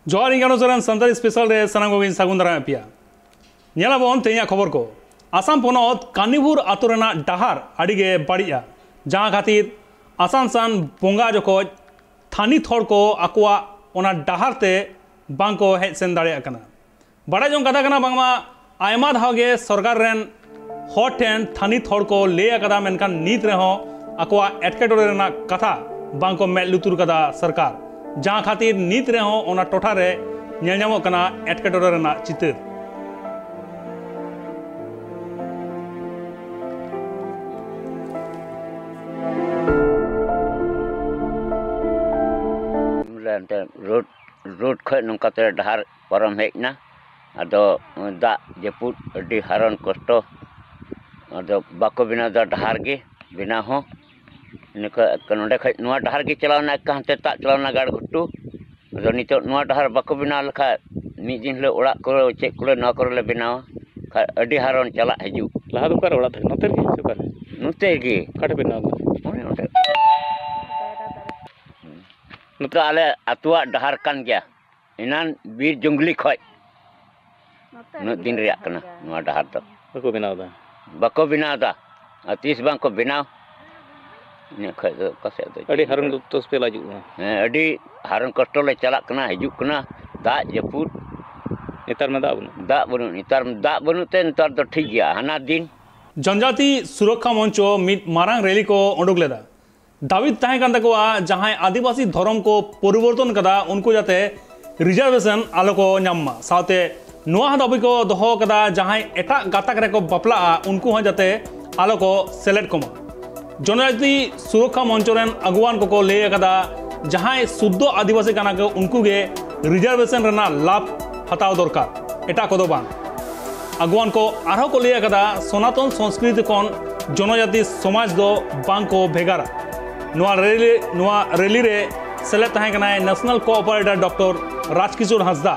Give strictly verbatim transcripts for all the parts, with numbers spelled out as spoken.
ᱡᱚᱦᱟᱨ, ᱤᱧ ᱜᱟᱱᱚ ᱥᱚᱨᱮᱱ ᱥᱟᱱᱛᱟᱲᱤ ᱥᱯᱮᱥᱟᱞ ᱨᱮ ᱥᱟᱱᱟᱢ ᱠᱚᱜᱮᱧ ᱥᱟᱹᱜᱩᱱ ᱫᱟᱨᱟᱢᱮᱫ ᱯᱮᱭᱟ᱾ ᱧᱮᱞᱟᱵᱚᱱ ᱛᱮᱦᱮᱧᱟᱜ ᱠᱷᱚᱵᱚᱨ ᱠᱚ᱾ ᱟᱥᱟᱢ ᱯᱚᱱᱚᱛ ᱠᱟᱱᱤᱯᱩᱨ ᱟᱛᱳ ᱨᱮᱱᱟᱜ ᱰᱟᱦᱟᱨ ᱟᱹᱰᱤ ᱜᱮ ᱵᱟᱹᱲᱤᱡᱼᱟ, ᱡᱟᱦᱟᱸ ᱠᱷᱟᱹᱛᱤᱨ ᱟᱥᱟᱱᱥᱟᱱ ᱵᱚᱸᱜᱟ ᱡᱚᱠᱷᱚᱡ ᱛᱷᱟᱹᱱᱤᱛ ᱦᱚᱲ ᱠᱚ ᱟᱠᱚᱣᱟᱜ ᱚᱱᱟ ᱰᱟᱦᱟᱨ ᱛᱮ ᱵᱟᱝ ᱠᱚ ᱦᱮᱡ ᱥᱮᱱ ᱫᱟᱲᱮᱭᱟᱜ ᱠᱟᱱᱟ᱾ ᱵᱟᱲᱟᱭ ᱡᱚᱝ ᱠᱟᱛᱷᱟ ᱠᱟᱱᱟ, ᱵᱟᱝᱢᱟ ᱟᱭᱢᱟ ᱫᱷᱟᱣ ᱜᱮ ᱥᱚᱨᱠᱟᱨ ᱨᱮᱱ ᱦᱚᱲ ᱴᱷᱮᱱ ᱛᱷᱟᱹᱱᱤᱛ ᱦᱚᱲ ᱠᱚ ᱞᱟᱹᱭ ᱟᱠᱟᱫᱟ, ᱢᱮᱱᱠᱷᱟᱱ ᱱᱤᱛ ᱨᱮᱦᱚᱸ ᱟᱠᱚᱣᱟᱜ ᱮᱴᱠᱮᱴᱚᱬᱮ ᱨᱮᱱᱟᱜ ᱠᱟᱛᱷᱟ ᱵᱟᱝ ᱠᱚ ᱢᱮᱫ ᱞᱩᱛᱩᱨ ᱠᱟᱫᱟ ᱥᱚᱨᱠᱟᱨ, ᱡᱟᱦᱟᱸ ᱠᱷᱟᱹᱛᱤᱨ ᱱᱤᱛ ᱨᱮᱦᱚᱸ ᱚᱱᱟ ᱴᱚᱴᱷᱟ ᱨᱮ ᱧᱮᱞ ᱧᱟᱢᱚᱜ ᱠᱟᱱᱟ ᱮᱴᱠᱮᱴᱚᱬᱮ ᱨᱮᱱᱟᱜ ᱪᱤᱛᱟᱹᱨ᱾ ᱵᱚᱞᱮ ᱮᱱᱛᱮ ᱨᱳᱰ, ᱨᱳᱰ ᱠᱷᱚᱡ ᱱᱚᱝᱠᱟ ᱛᱮ ᱰᱟᱦᱟᱨ ᱯᱟᱨᱚᱢ ᱦᱮᱡ ᱮᱱᱟ᱾ ᱟᱫᱚ ᱫᱟᱜ ᱡᱟᱹᱯᱩᱫ ᱟᱹᱰᱤ ᱦᱟᱨᱚᱱ ᱠᱚᱥᱴᱚ᱾ ᱟᱫᱚ ᱵᱟᱠᱚ ᱵᱮᱱᱟᱣ ᱮᱫᱟ ᱰᱟᱦᱟᱨ ᱜᱮ, ᱵᱮᱱᱟᱣ ᱦᱚᱸ᱾ ᱤᱱᱟᱹ ᱠᱷᱚᱡ ᱱᱚᱰᱮ ᱠᱷᱚᱡ ᱱᱚᱣᱟ ᱰᱟᱦᱟᱨ ᱜᱮ ᱪᱟᱞᱟᱣ ᱮᱱᱟ, ᱮᱠᱟ ᱦᱟᱱᱛᱮ ᱛᱟᱜ ᱪᱟᱞᱟᱣ ᱮᱱᱟ ᱜᱟᱲ ᱜᱷᱩᱴᱩ᱾ ᱟᱫᱚ ᱱᱤᱛᱚᱜ ᱱᱚᱣᱟ ᱰᱟᱦᱟᱨ ᱵᱟᱠᱚ ᱵᱮᱱᱟᱣ ᱞᱮᱠᱷᱟᱡ, ᱢᱤᱫ ᱫᱤᱱ ᱦᱤᱞᱳᱜ ᱚᱲᱟᱜ ᱠᱚᱨᱮ ᱪᱮᱫ ᱠᱚᱨᱮ ᱱᱚᱣᱟ ᱠᱚᱨᱮ ᱞᱮ ᱵᱮᱱᱟᱣᱟ, ᱠᱷᱟᱡ ᱟᱹᱰᱤ ᱦᱟᱨᱚᱱ ᱪᱟᱞᱟᱜ ᱦᱤᱡᱩᱜ᱾ ᱞᱟᱦᱟ ᱫᱚ ᱚᱠᱟᱨᱮ ᱚᱲᱟᱜ ᱛᱟᱦᱮᱸ ᱠᱟᱱᱟ? ᱱᱚᱛᱮ ᱨᱮᱜᱮ ᱥᱮ ᱚᱠᱟᱨᱮ? ᱱᱚᱛᱮ ᱜᱮ᱾ ᱚᱠᱟᱴᱷᱮᱱ ᱵᱮᱱᱟᱣ ᱫᱚ? ᱚᱱᱮ ᱚᱸᱰᱮ᱾ ᱱᱚᱛᱮ ᱟᱞᱮ ᱟᱹᱛᱩᱣᱟᱜ ᱰᱟᱦᱟᱨ ᱠᱟᱱ ᱜᱮᱭᱟ᱾ ᱮᱱᱟᱱ ᱵᱤᱨ ᱡᱚᱝᱜᱽᱞᱤ ᱠᱷᱚᱡ ᱱᱚᱛᱮ ᱩᱱᱟᱹᱜ ᱨᱮᱜᱮ ᱫᱤᱱ ᱞᱮ ᱨᱮᱭᱟᱜ ᱠᱟᱱᱟ ᱛᱟᱦᱮᱸ ᱱᱚᱣᱟ ᱰᱟᱦᱟᱨ ᱫᱚ᱾ ᱵᱟᱠᱚ ᱵᱮᱱᱟᱣ ᱮᱫᱟ᱾ ᱵᱟᱠᱚ ᱵᱮᱱᱟᱣ ᱮᱫᱟ᱾ ᱟᱨ ᱛᱤᱥ ᱵᱟᱝ ᱠᱚ ᱵᱮᱱᱟᱣ, ᱤᱱᱟᱹ ᱠᱷᱚᱡ ᱫᱚ ᱚᱠᱟ ᱥᱮᱫ ᱫᱚ ᱟᱹᱰᱤ ᱦᱟᱨᱚᱱ ᱠᱚᱥᱴᱚ ᱯᱮ ᱞᱟᱡᱩᱜ ᱠᱟᱱᱟ᱾ ᱦᱮᱸ, ᱟᱹᱰᱤ ᱦᱟᱨᱚᱱ ᱠᱚᱥᱴᱚ ᱞᱮ ᱪᱟᱞᱟᱜ ᱠᱟᱱᱟ, ᱦᱤᱡᱩᱜ ᱠᱟᱱᱟ, ᱫᱟᱜ ᱡᱟᱹᱯᱩᱫ᱾ ᱱᱮᱛᱟᱨ ᱢᱟ ᱫᱟᱜ ᱵᱟᱹᱱᱩᱜ᱾ ᱫᱟᱜ ᱵᱟᱹᱱᱩᱜ, ᱱᱮᱛᱟᱨ ᱫᱟᱜ ᱵᱟᱹᱱᱩᱜ ᱛᱮ ᱱᱮᱛᱟᱨ ᱫᱚ ᱴᱷᱤᱠ ᱜᱮᱭᱟ᱾ ᱦᱟᱱᱟ ᱫᱤᱱ ᱡᱚᱱᱡᱟᱛᱤ ᱥᱩᱨᱚᱠᱠᱷᱟ ᱢᱚᱧᱪᱚ ᱢᱤᱫ ᱢᱟᱨᱟᱝ ᱨᱮᱞᱤ ᱠᱚ ᱩᱰᱩᱠ ᱞᱮᱫᱟ᱾ ᱫᱟᱹᱵᱤ ᱛᱟᱦᱮᱸ ᱠᱟᱱ ᱛᱟᱠᱚᱣᱟ, ᱡᱟᱦᱟᱸᱭ ᱟᱹᱫᱤᱵᱟᱹᱥᱤ ᱫᱷᱚᱨᱚᱢ ᱠᱚ ᱯᱚᱨᱤᱵᱚᱨᱛᱚᱱ ᱠᱟᱫᱟ, ᱩᱱᱠᱩ ᱡᱟᱛᱮ ᱨᱤᱡᱟᱨᱵᱷᱮᱥᱚᱱ ᱟᱞᱚ ᱠᱚ ᱧᱟᱢ ᱢᱟ᱾ ᱥᱟᱶᱛᱮ ᱱᱚᱣᱟ ᱦᱚᱸ ᱫᱟᱹᱵᱤ ᱠᱚ ᱫᱚᱦᱚ ᱠᱟᱫᱟ, ᱡᱟᱦᱟᱸᱭ ᱮᱴᱟᱜ ᱜᱟᱛᱟᱠ ᱨᱮᱠᱚ ᱵᱟᱯᱞᱟᱜᱼᱟ, ᱩᱱᱠᱩ ᱦᱚᱸ ᱡᱟᱛᱮ ᱟᱞᱚ ᱠᱚ ᱥᱮᱞᱮᱫ ᱠᱚᱢᱟ᱾ ᱡᱚᱱᱚᱡᱟᱛᱤ ᱥᱩᱨᱚᱠᱠᱷᱟ ᱢᱚᱧᱪᱚ ᱨᱮᱱ ᱟᱹᱜᱩᱣᱟᱱ ᱠᱚᱠᱚ ᱞᱟᱹᱭ ᱟᱠᱟᱫᱟ, ᱡᱟᱦᱟᱸᱭ ᱥᱩᱫᱽᱫᱷᱚ ᱟᱹᱫᱤᱵᱟᱹᱥᱤ ᱠᱟᱱᱟ ᱠᱚ, ᱩᱱᱠᱩ ᱜᱮ ᱨᱤᱡᱟᱨᱵᱷᱮᱥᱚᱱ ᱨᱮᱱᱟᱜ ᱞᱟᱵᱷ ᱦᱟᱛᱟᱣ ᱫᱚᱨᱠᱟᱨ, ᱮᱴᱟᱜ ᱠᱚᱫᱚ ᱵᱟᱝ᱾ ᱟᱹᱜᱩᱣᱟᱱ ᱠᱚ ᱟᱨᱦᱚᱸ ᱠᱚ ᱞᱟᱹᱭ ᱟᱠᱟᱫᱟ, ᱥᱚᱱᱟᱛᱚᱱ ᱥᱚᱝᱥᱠᱨᱤᱛᱤ ᱠᱷᱚᱱ ᱡᱚᱱᱚᱡᱟᱛᱤ ᱥᱚᱢᱟᱡᱽ ᱫᱚ ᱵᱟᱝ ᱠᱚ ᱵᱷᱮᱜᱟᱨᱟ᱾ ᱱᱚᱣᱟ ᱨᱮᱞᱤ, ᱱᱚᱣᱟ ᱨᱮᱞᱤ ᱨᱮ ᱥᱮᱞᱮᱫ ᱛᱟᱦᱮᱸ ᱠᱟᱱᱟᱭ ᱱᱮᱥᱱᱟᱞ ᱠᱳᱚᱯᱟᱨᱮᱴᱚᱨ ᱰᱚᱠᱴᱚᱨ ᱨᱟᱡᱽᱠᱤᱥᱳᱨ ᱦᱟᱸᱥᱫᱟ᱾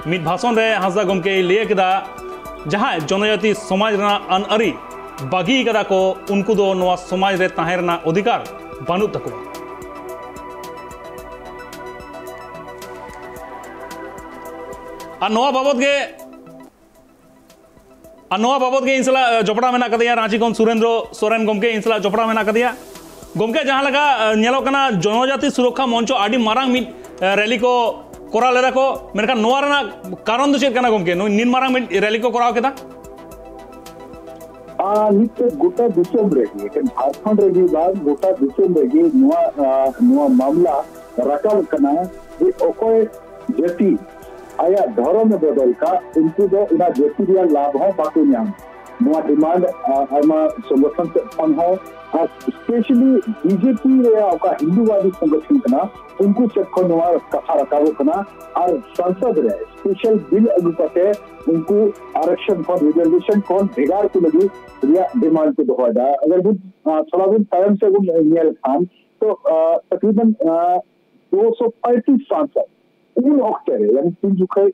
ᱢᱤᱫ ᱵᱷᱟᱥᱚᱱ ᱨᱮ ᱦᱟᱸᱥᱫᱟ ᱜᱚᱢᱠᱮᱭ ᱞᱟᱹᱭ ᱠᱮᱫᱟ, ᱡᱟᱦᱟᱸᱭ ᱡᱚᱱᱚᱡᱟᱛᱤ ᱥᱚᱢᱟᱡᱽ ᱨᱮᱱᱟᱜ ᱟᱹᱱ ᱟᱹᱨᱤ ᱵᱟᱹᱜᱤ ᱠᱟᱫᱟ ᱠᱚ, ᱩᱱᱠᱩ ᱫᱚ ᱱᱚᱣᱟ ᱥᱚᱢᱟᱡᱽ ᱨᱮ ᱛᱟᱦᱮᱸ ᱨᱮᱱᱟᱜ ᱚᱫᱷᱤᱠᱟᱨ ᱵᱟᱹᱱᱩᱜ ᱛᱟᱠᱚᱣᱟ᱾ ᱟᱨ ᱱᱚᱣᱟ ᱵᱟᱵᱚᱛ ᱜᱮ ᱟᱨ ᱱᱚᱣᱟ ᱵᱟᱵᱚᱛ ᱜᱮ ᱤᱧ ᱥᱟᱞᱟᱜ ᱡᱚᱯᱲᱟᱣ ᱢᱮᱱᱟᱜ ᱟᱠᱟᱫᱮᱭᱟ ᱨᱟᱺᱪᱤ ᱠᱷᱚᱱ ᱥᱩᱨᱮᱱᱫᱨᱚ ᱥᱚᱨᱮᱱ ᱜᱚᱢᱠᱮ ᱤᱧ ᱥᱟᱞᱟᱜ ᱡᱚᱯᱲᱟᱣ ᱢᱮᱱᱟᱜ ᱟᱠᱟᱫᱮᱭᱟ᱾ ᱜᱚᱢᱠᱮ, ᱡᱟᱦᱟᱸ ᱞᱮᱠᱟ ᱧᱮᱞᱚᱜ ᱠᱟᱱᱟ, ᱡᱚᱱᱚᱡᱟᱛᱤ ᱥᱩᱨᱚᱠᱠᱷᱟ ᱢᱚᱧᱪᱚ ᱟᱹᱰᱤ ᱢᱟᱨᱟᱝ ᱢᱤᱫ ᱨᱮᱞᱤ ᱠᱚ ᱠᱚᱨᱟᱣ ᱞᱮᱫᱟ ᱠᱚ, ᱢᱮᱱᱠᱷᱟᱱ ᱱᱚᱣᱟ ᱨᱮᱱᱟᱜ ᱠᱟᱨᱚᱱ ᱫᱚ ᱪᱮᱫ ᱠᱟᱱᱟ ᱜᱚᱢᱠᱮ, ᱱᱩᱭ ᱱᱤᱱ ᱢᱟᱨᱟᱝ ᱢᱤᱫ ᱨᱮᱞᱤ ᱠᱚ ᱠᱚᱨᱟᱣ ᱠᱮᱫᱟ? ᱟᱨ ᱱᱤᱛᱚᱜ ᱜᱚᱴᱟ ᱫᱤᱥᱚᱢ ᱨᱮᱜᱮ, ᱮᱠᱮᱱ ᱡᱷᱟᱲᱠᱷᱚᱸᱰ ᱨᱮᱜᱮ ᱵᱟᱝ, ᱜᱚᱴᱟ ᱫᱤᱥᱚᱢ ᱨᱮᱜᱮ ᱱᱚᱣᱟ ᱱᱚᱣᱟ ᱢᱟᱢᱞᱟ ᱨᱟᱠᱟᱵ ᱠᱟᱱᱟ ᱡᱮ ᱚᱠᱚᱭ ᱡᱟᱹᱛᱤ ᱟᱭᱟᱜ ᱫᱷᱚᱨᱚᱢ ᱮ ᱵᱚᱫᱚᱞ ᱠᱟᱜ, ᱩᱱᱠᱩ ᱫᱚ ᱚᱱᱟ ᱡᱟᱹᱛᱤ ᱨᱮᱭᱟᱜ ᱞᱟᱵᱷ ᱦᱚᱸ ᱵᱟᱠᱚ ᱧᱟᱢ᱾ ᱱᱚᱣᱟ ᱰᱤᱢᱟᱱᱰ ᱟᱭᱢᱟ ᱥᱚᱝᱜᱚᱴᱷᱚᱱ ᱥᱮᱫ ᱠᱷᱚᱱ ᱦᱚᱸ, ᱟᱨ ᱥᱯᱮᱥᱟᱞᱤ ᱵᱤᱡᱮᱯᱤ ᱨᱮᱭᱟᱜ ᱚᱠᱟ ᱦᱤᱱᱫᱩᱵᱟᱫᱤ ᱥᱚᱝᱜᱚᱴᱷᱚᱱ ᱠᱟᱱᱟ, ᱩᱱᱠᱩ ᱥᱮᱫ ᱠᱷᱚᱱ ᱱᱚᱣᱟ ᱠᱟᱛᱷᱟ ᱨᱟᱠᱟᱵᱚᱜ ᱠᱟᱱᱟ᱾ ᱟᱨ ᱥᱚᱝᱥᱚᱫ ᱨᱮ ᱥᱯᱮᱥᱟᱞ ᱵᱤᱞ ᱟᱹᱜᱩ ᱠᱟᱛᱮ ᱩᱱᱠᱩ ᱟᱨᱚᱠᱥᱚᱱ ᱠᱷᱚᱱ, ᱨᱤᱡᱟᱨᱵᱷᱮᱥᱚᱱ ᱠᱷᱚᱱ ᱵᱷᱮᱜᱟᱨ ᱠᱚ ᱞᱟᱹᱜᱤᱫ ᱨᱮᱭᱟᱜ ᱰᱤᱢᱟᱱᱰ ᱠᱚ ᱫᱚᱦᱚᱭᱮᱫᱟ᱾ ᱟᱜᱟᱨ ᱵᱚᱱ ᱛᱷᱚᱲᱟ ᱵᱚᱱ ᱛᱟᱭᱚᱢ ᱥᱮᱫ ᱵᱚᱱ ᱧᱮᱞ ᱠᱷᱟᱱ, ᱛᱚ ᱛᱟᱠᱨᱤᱵᱟᱱ ᱫᱩᱥᱚ ᱯᱚᱸᱭᱛᱨᱤᱥ ᱥᱟᱝᱥᱚᱫ ᱩᱱ ᱚᱠᱛᱮ ᱨᱮ, ᱭᱟᱱᱤ ᱛᱤᱱ ᱡᱚᱠᱷᱚᱱ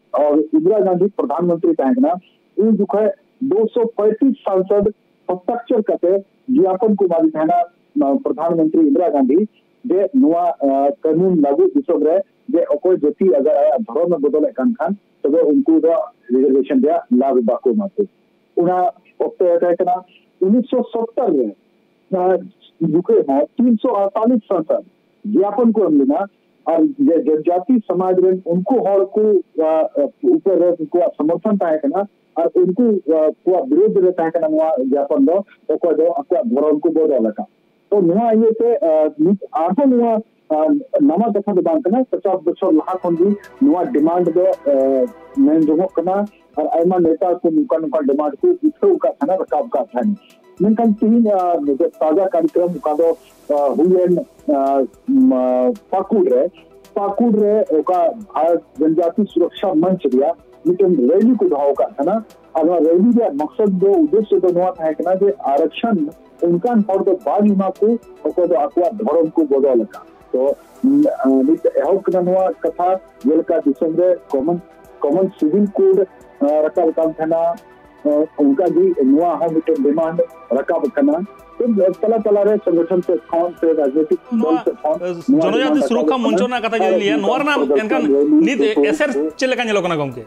ᱤᱱᱫᱤᱨᱟ ᱜᱟᱱᱫᱷᱤ ᱯᱨᱚᱫᱷᱟᱱ ᱢᱚᱱᱛᱨᱤ ᱛᱟᱦᱮᱸ ᱠᱟᱱᱟ, ᱩᱱ ᱡᱚᱠᱷᱚᱱ ᱫᱩᱥᱚ ᱯᱚᱸᱭᱛᱨᱤᱥ ᱥᱟᱝᱥᱚᱫ ᱦᱚᱥᱛᱟᱠᱪᱟᱨ ᱠᱟᱛᱮ ᱡᱤᱭᱟᱯᱚᱱ ᱠᱚ ᱮᱢᱟᱫᱮ ᱛᱟᱦᱮᱱᱟ ᱯᱨᱚᱫᱷᱟᱱ ᱢᱚᱱᱛᱨᱤ ᱤᱱᱫᱤᱨᱟ ᱜᱟᱱᱫᱷᱤ, ᱡᱮ ᱱᱚᱣᱟ ᱠᱟᱹᱱᱩᱱ ᱞᱟᱹᱜᱩ ᱫᱤᱥᱚᱢ ᱨᱮ ᱡᱮ ᱚᱠᱚᱭ ᱡᱟᱹᱛᱤ ᱟᱜᱟᱨ ᱟᱭᱟᱜ ᱫᱷᱚᱨᱚᱢ ᱮ ᱵᱚᱫᱚᱞᱮᱫ ᱠᱟᱱ ᱠᱷᱟᱱ, ᱛᱚᱵᱮ ᱩᱱᱠᱩ ᱫᱚ ᱨᱤᱡᱟᱨᱵᱷᱮᱥᱚᱱ ᱨᱮᱭᱟᱜ ᱞᱟᱵᱷ ᱵᱟᱠᱚ ᱮᱢᱟ ᱠᱚ᱾ ᱚᱱᱟ ᱚᱠᱛᱮ ᱨᱮ ᱛᱟᱦᱮᱸ ᱠᱟᱱᱟ ᱩᱱᱤᱥᱥᱚ ᱥᱚᱛᱛᱚᱨ ᱨᱮ, ᱡᱚᱠᱷᱚᱱ ᱦᱚᱸ ᱛᱤᱱᱥᱚ ᱟᱴᱛᱟᱞᱤᱥ ᱥᱟᱝᱥᱚᱫ ᱡᱤᱭᱟᱯᱚᱱ ᱠᱚ ᱮᱢ ᱞᱮᱱᱟ᱾ ᱟᱨ ᱡᱮ ᱡᱚᱱᱡᱟᱛᱤ ᱥᱚᱢᱟᱡᱽ ᱨᱮᱱ ᱩᱱᱠᱩ ᱦᱚᱲ ᱠᱚ ᱩᱯᱚᱨ ᱨᱮ ᱩᱱᱠᱩᱣᱟᱜ ᱥᱚᱢᱚᱨᱛᱷᱚᱱ ᱛᱟᱦᱮᱸ ᱠᱟᱱᱟ, ᱟᱨ ᱩᱱᱠᱩ ᱠᱚᱣᱟᱜ ᱵᱤᱨᱳᱫᱷ ᱨᱮ ᱛᱟᱦᱮᱸ ᱠᱟᱱᱟ ᱱᱚᱣᱟ ᱡᱤᱭᱟᱯᱚᱱ ᱫᱚ, ᱚᱠᱚᱭ ᱫᱚ ᱟᱠᱚᱣᱟᱜ ᱫᱷᱚᱨᱚᱢ ᱠᱚ ᱵᱚᱫᱚᱞ ᱟᱠᱟᱫ᱾ ᱛᱚ ᱱᱚᱣᱟ ᱤᱭᱟᱹᱛᱮ ᱱᱤᱛ ᱟᱨᱦᱚᱸ ᱱᱚᱣᱟ ᱱᱟᱣᱟ ᱠᱟᱛᱷᱟ ᱫᱚ ᱵᱟᱝ ᱠᱟᱱᱟ, ᱯᱚᱪᱟᱥ ᱵᱚᱪᱷᱚᱨ ᱞᱟᱦᱟ ᱠᱷᱚᱱ ᱜᱮ ᱱᱚᱣᱟ ᱰᱤᱢᱟᱱᱰ ᱫᱚ ᱢᱮᱱ ᱡᱚᱝᱚᱜ ᱠᱟᱱᱟ᱾ ᱟᱨ ᱟᱭᱢᱟ ᱱᱮᱛᱟ ᱠᱚ ᱱᱚᱝᱠᱟ ᱱᱚᱝᱠᱟ ᱰᱤᱢᱟᱱᱰ ᱠᱚ ᱩᱴᱷᱟᱹᱣ ᱟᱠᱟᱫ ᱛᱟᱦᱮᱱᱟ, ᱨᱟᱠᱟᱵ ᱟᱠᱟᱫ ᱛᱟᱦᱮᱱᱟ᱾ ᱢᱮᱱᱠᱷᱟᱱ ᱛᱮᱦᱮᱧ ᱛᱟᱡᱟ ᱠᱟᱨᱭᱚᱠᱨᱚᱢ ᱚᱠᱟ ᱫᱚ ᱦᱩᱭᱮᱱ ᱯᱟᱹᱠᱩᱲ ᱨᱮ, ᱯᱟᱹᱠᱩᱲ ᱨᱮ ᱚᱠᱟ ᱵᱷᱟᱨᱚᱛ ᱡᱚᱱᱡᱟᱛᱤ ᱥᱩᱨᱚᱠᱥᱟ ᱢᱚᱧᱪ ᱨᱮᱭᱟᱜ ᱢᱤᱫᱴᱮᱱ ᱨᱮᱞᱤ ᱠᱚ ᱫᱚᱦᱚ ᱟᱠᱟᱫ ᱛᱟᱦᱮᱱᱟ᱾ ᱟᱨ ᱱᱚᱣᱟ ᱨᱮᱞᱤ ᱨᱮᱭᱟᱜ ᱢᱚᱠᱥᱚᱫ ᱫᱚ, ᱩᱫᱽᱫᱮᱥᱥᱚ ᱫᱚ ᱱᱚᱣᱟ ᱛᱟᱦᱮᱸ ᱠᱟᱱᱟ ᱡᱮ ᱟᱨᱚᱠᱥᱚᱱ ᱚᱱᱠᱟᱱ ᱦᱚᱲ ᱫᱚ ᱵᱟᱝ ᱮᱢᱟ ᱠᱚ ᱚᱠᱚᱭ ᱫᱚ ᱟᱠᱚᱣᱟᱜ ᱫᱷᱚᱨᱚᱢ ᱠᱚ ᱵᱚᱫᱚᱞ ᱟᱠᱟᱫ᱾ ᱛᱚ ᱱᱤᱛ ᱮᱦᱚᱵ ᱠᱟᱱᱟ ᱱᱚᱣᱟ ᱠᱟᱛᱷᱟ, ᱡᱮᱞᱮᱠᱟ ᱫᱤᱥᱚᱢ ᱨᱮ ᱠᱚᱢᱚᱱ ᱠᱚᱢᱚᱱ ᱥᱤᱵᱤᱞ ᱠᱳᱰ ᱨᱟᱠᱟᱵ ᱠᱟᱱ ᱛᱟᱦᱮᱱᱟ, ᱚᱱᱠᱟᱜᱮ ᱱᱚᱣᱟ ᱦᱚᱸ ᱢᱤᱫᱴᱮᱱ ᱰᱤᱢᱟᱱᱰ ᱨᱟᱠᱟᱵ ᱠᱟᱱᱟ᱾ ᱛᱟᱞᱟ ᱛᱟᱞᱟᱨᱮ ᱥᱚᱝᱜᱚᱴᱷᱚᱱ ᱥᱮᱫ ᱠᱷᱚᱱ ᱥᱮ ᱨᱟᱡᱽᱱᱤᱛᱤᱠ ᱫᱚᱞ ᱥᱮᱫ ᱠᱷᱚᱱ ᱱᱚᱣᱟ ᱡᱚᱱᱚᱡᱟᱛᱤ ᱥᱩᱨᱚᱠᱠᱷᱟ ᱢᱚᱧᱪᱚ ᱨᱮᱱᱟᱜ ᱠᱟᱛᱷᱟ ᱡᱩᱫᱤ ᱞᱟᱹᱭᱟ, ᱱᱚᱣᱟ ᱨᱮᱱᱟᱜ ᱮᱱᱠᱷᱟᱱ ᱱᱤᱛ ᱮᱥᱮᱨ ᱪᱮᱫ ᱞᱮᱠᱟ ᱧᱮᱞᱚᱜ ᱠᱟᱱᱟ ᱜᱚᱢᱠᱮ?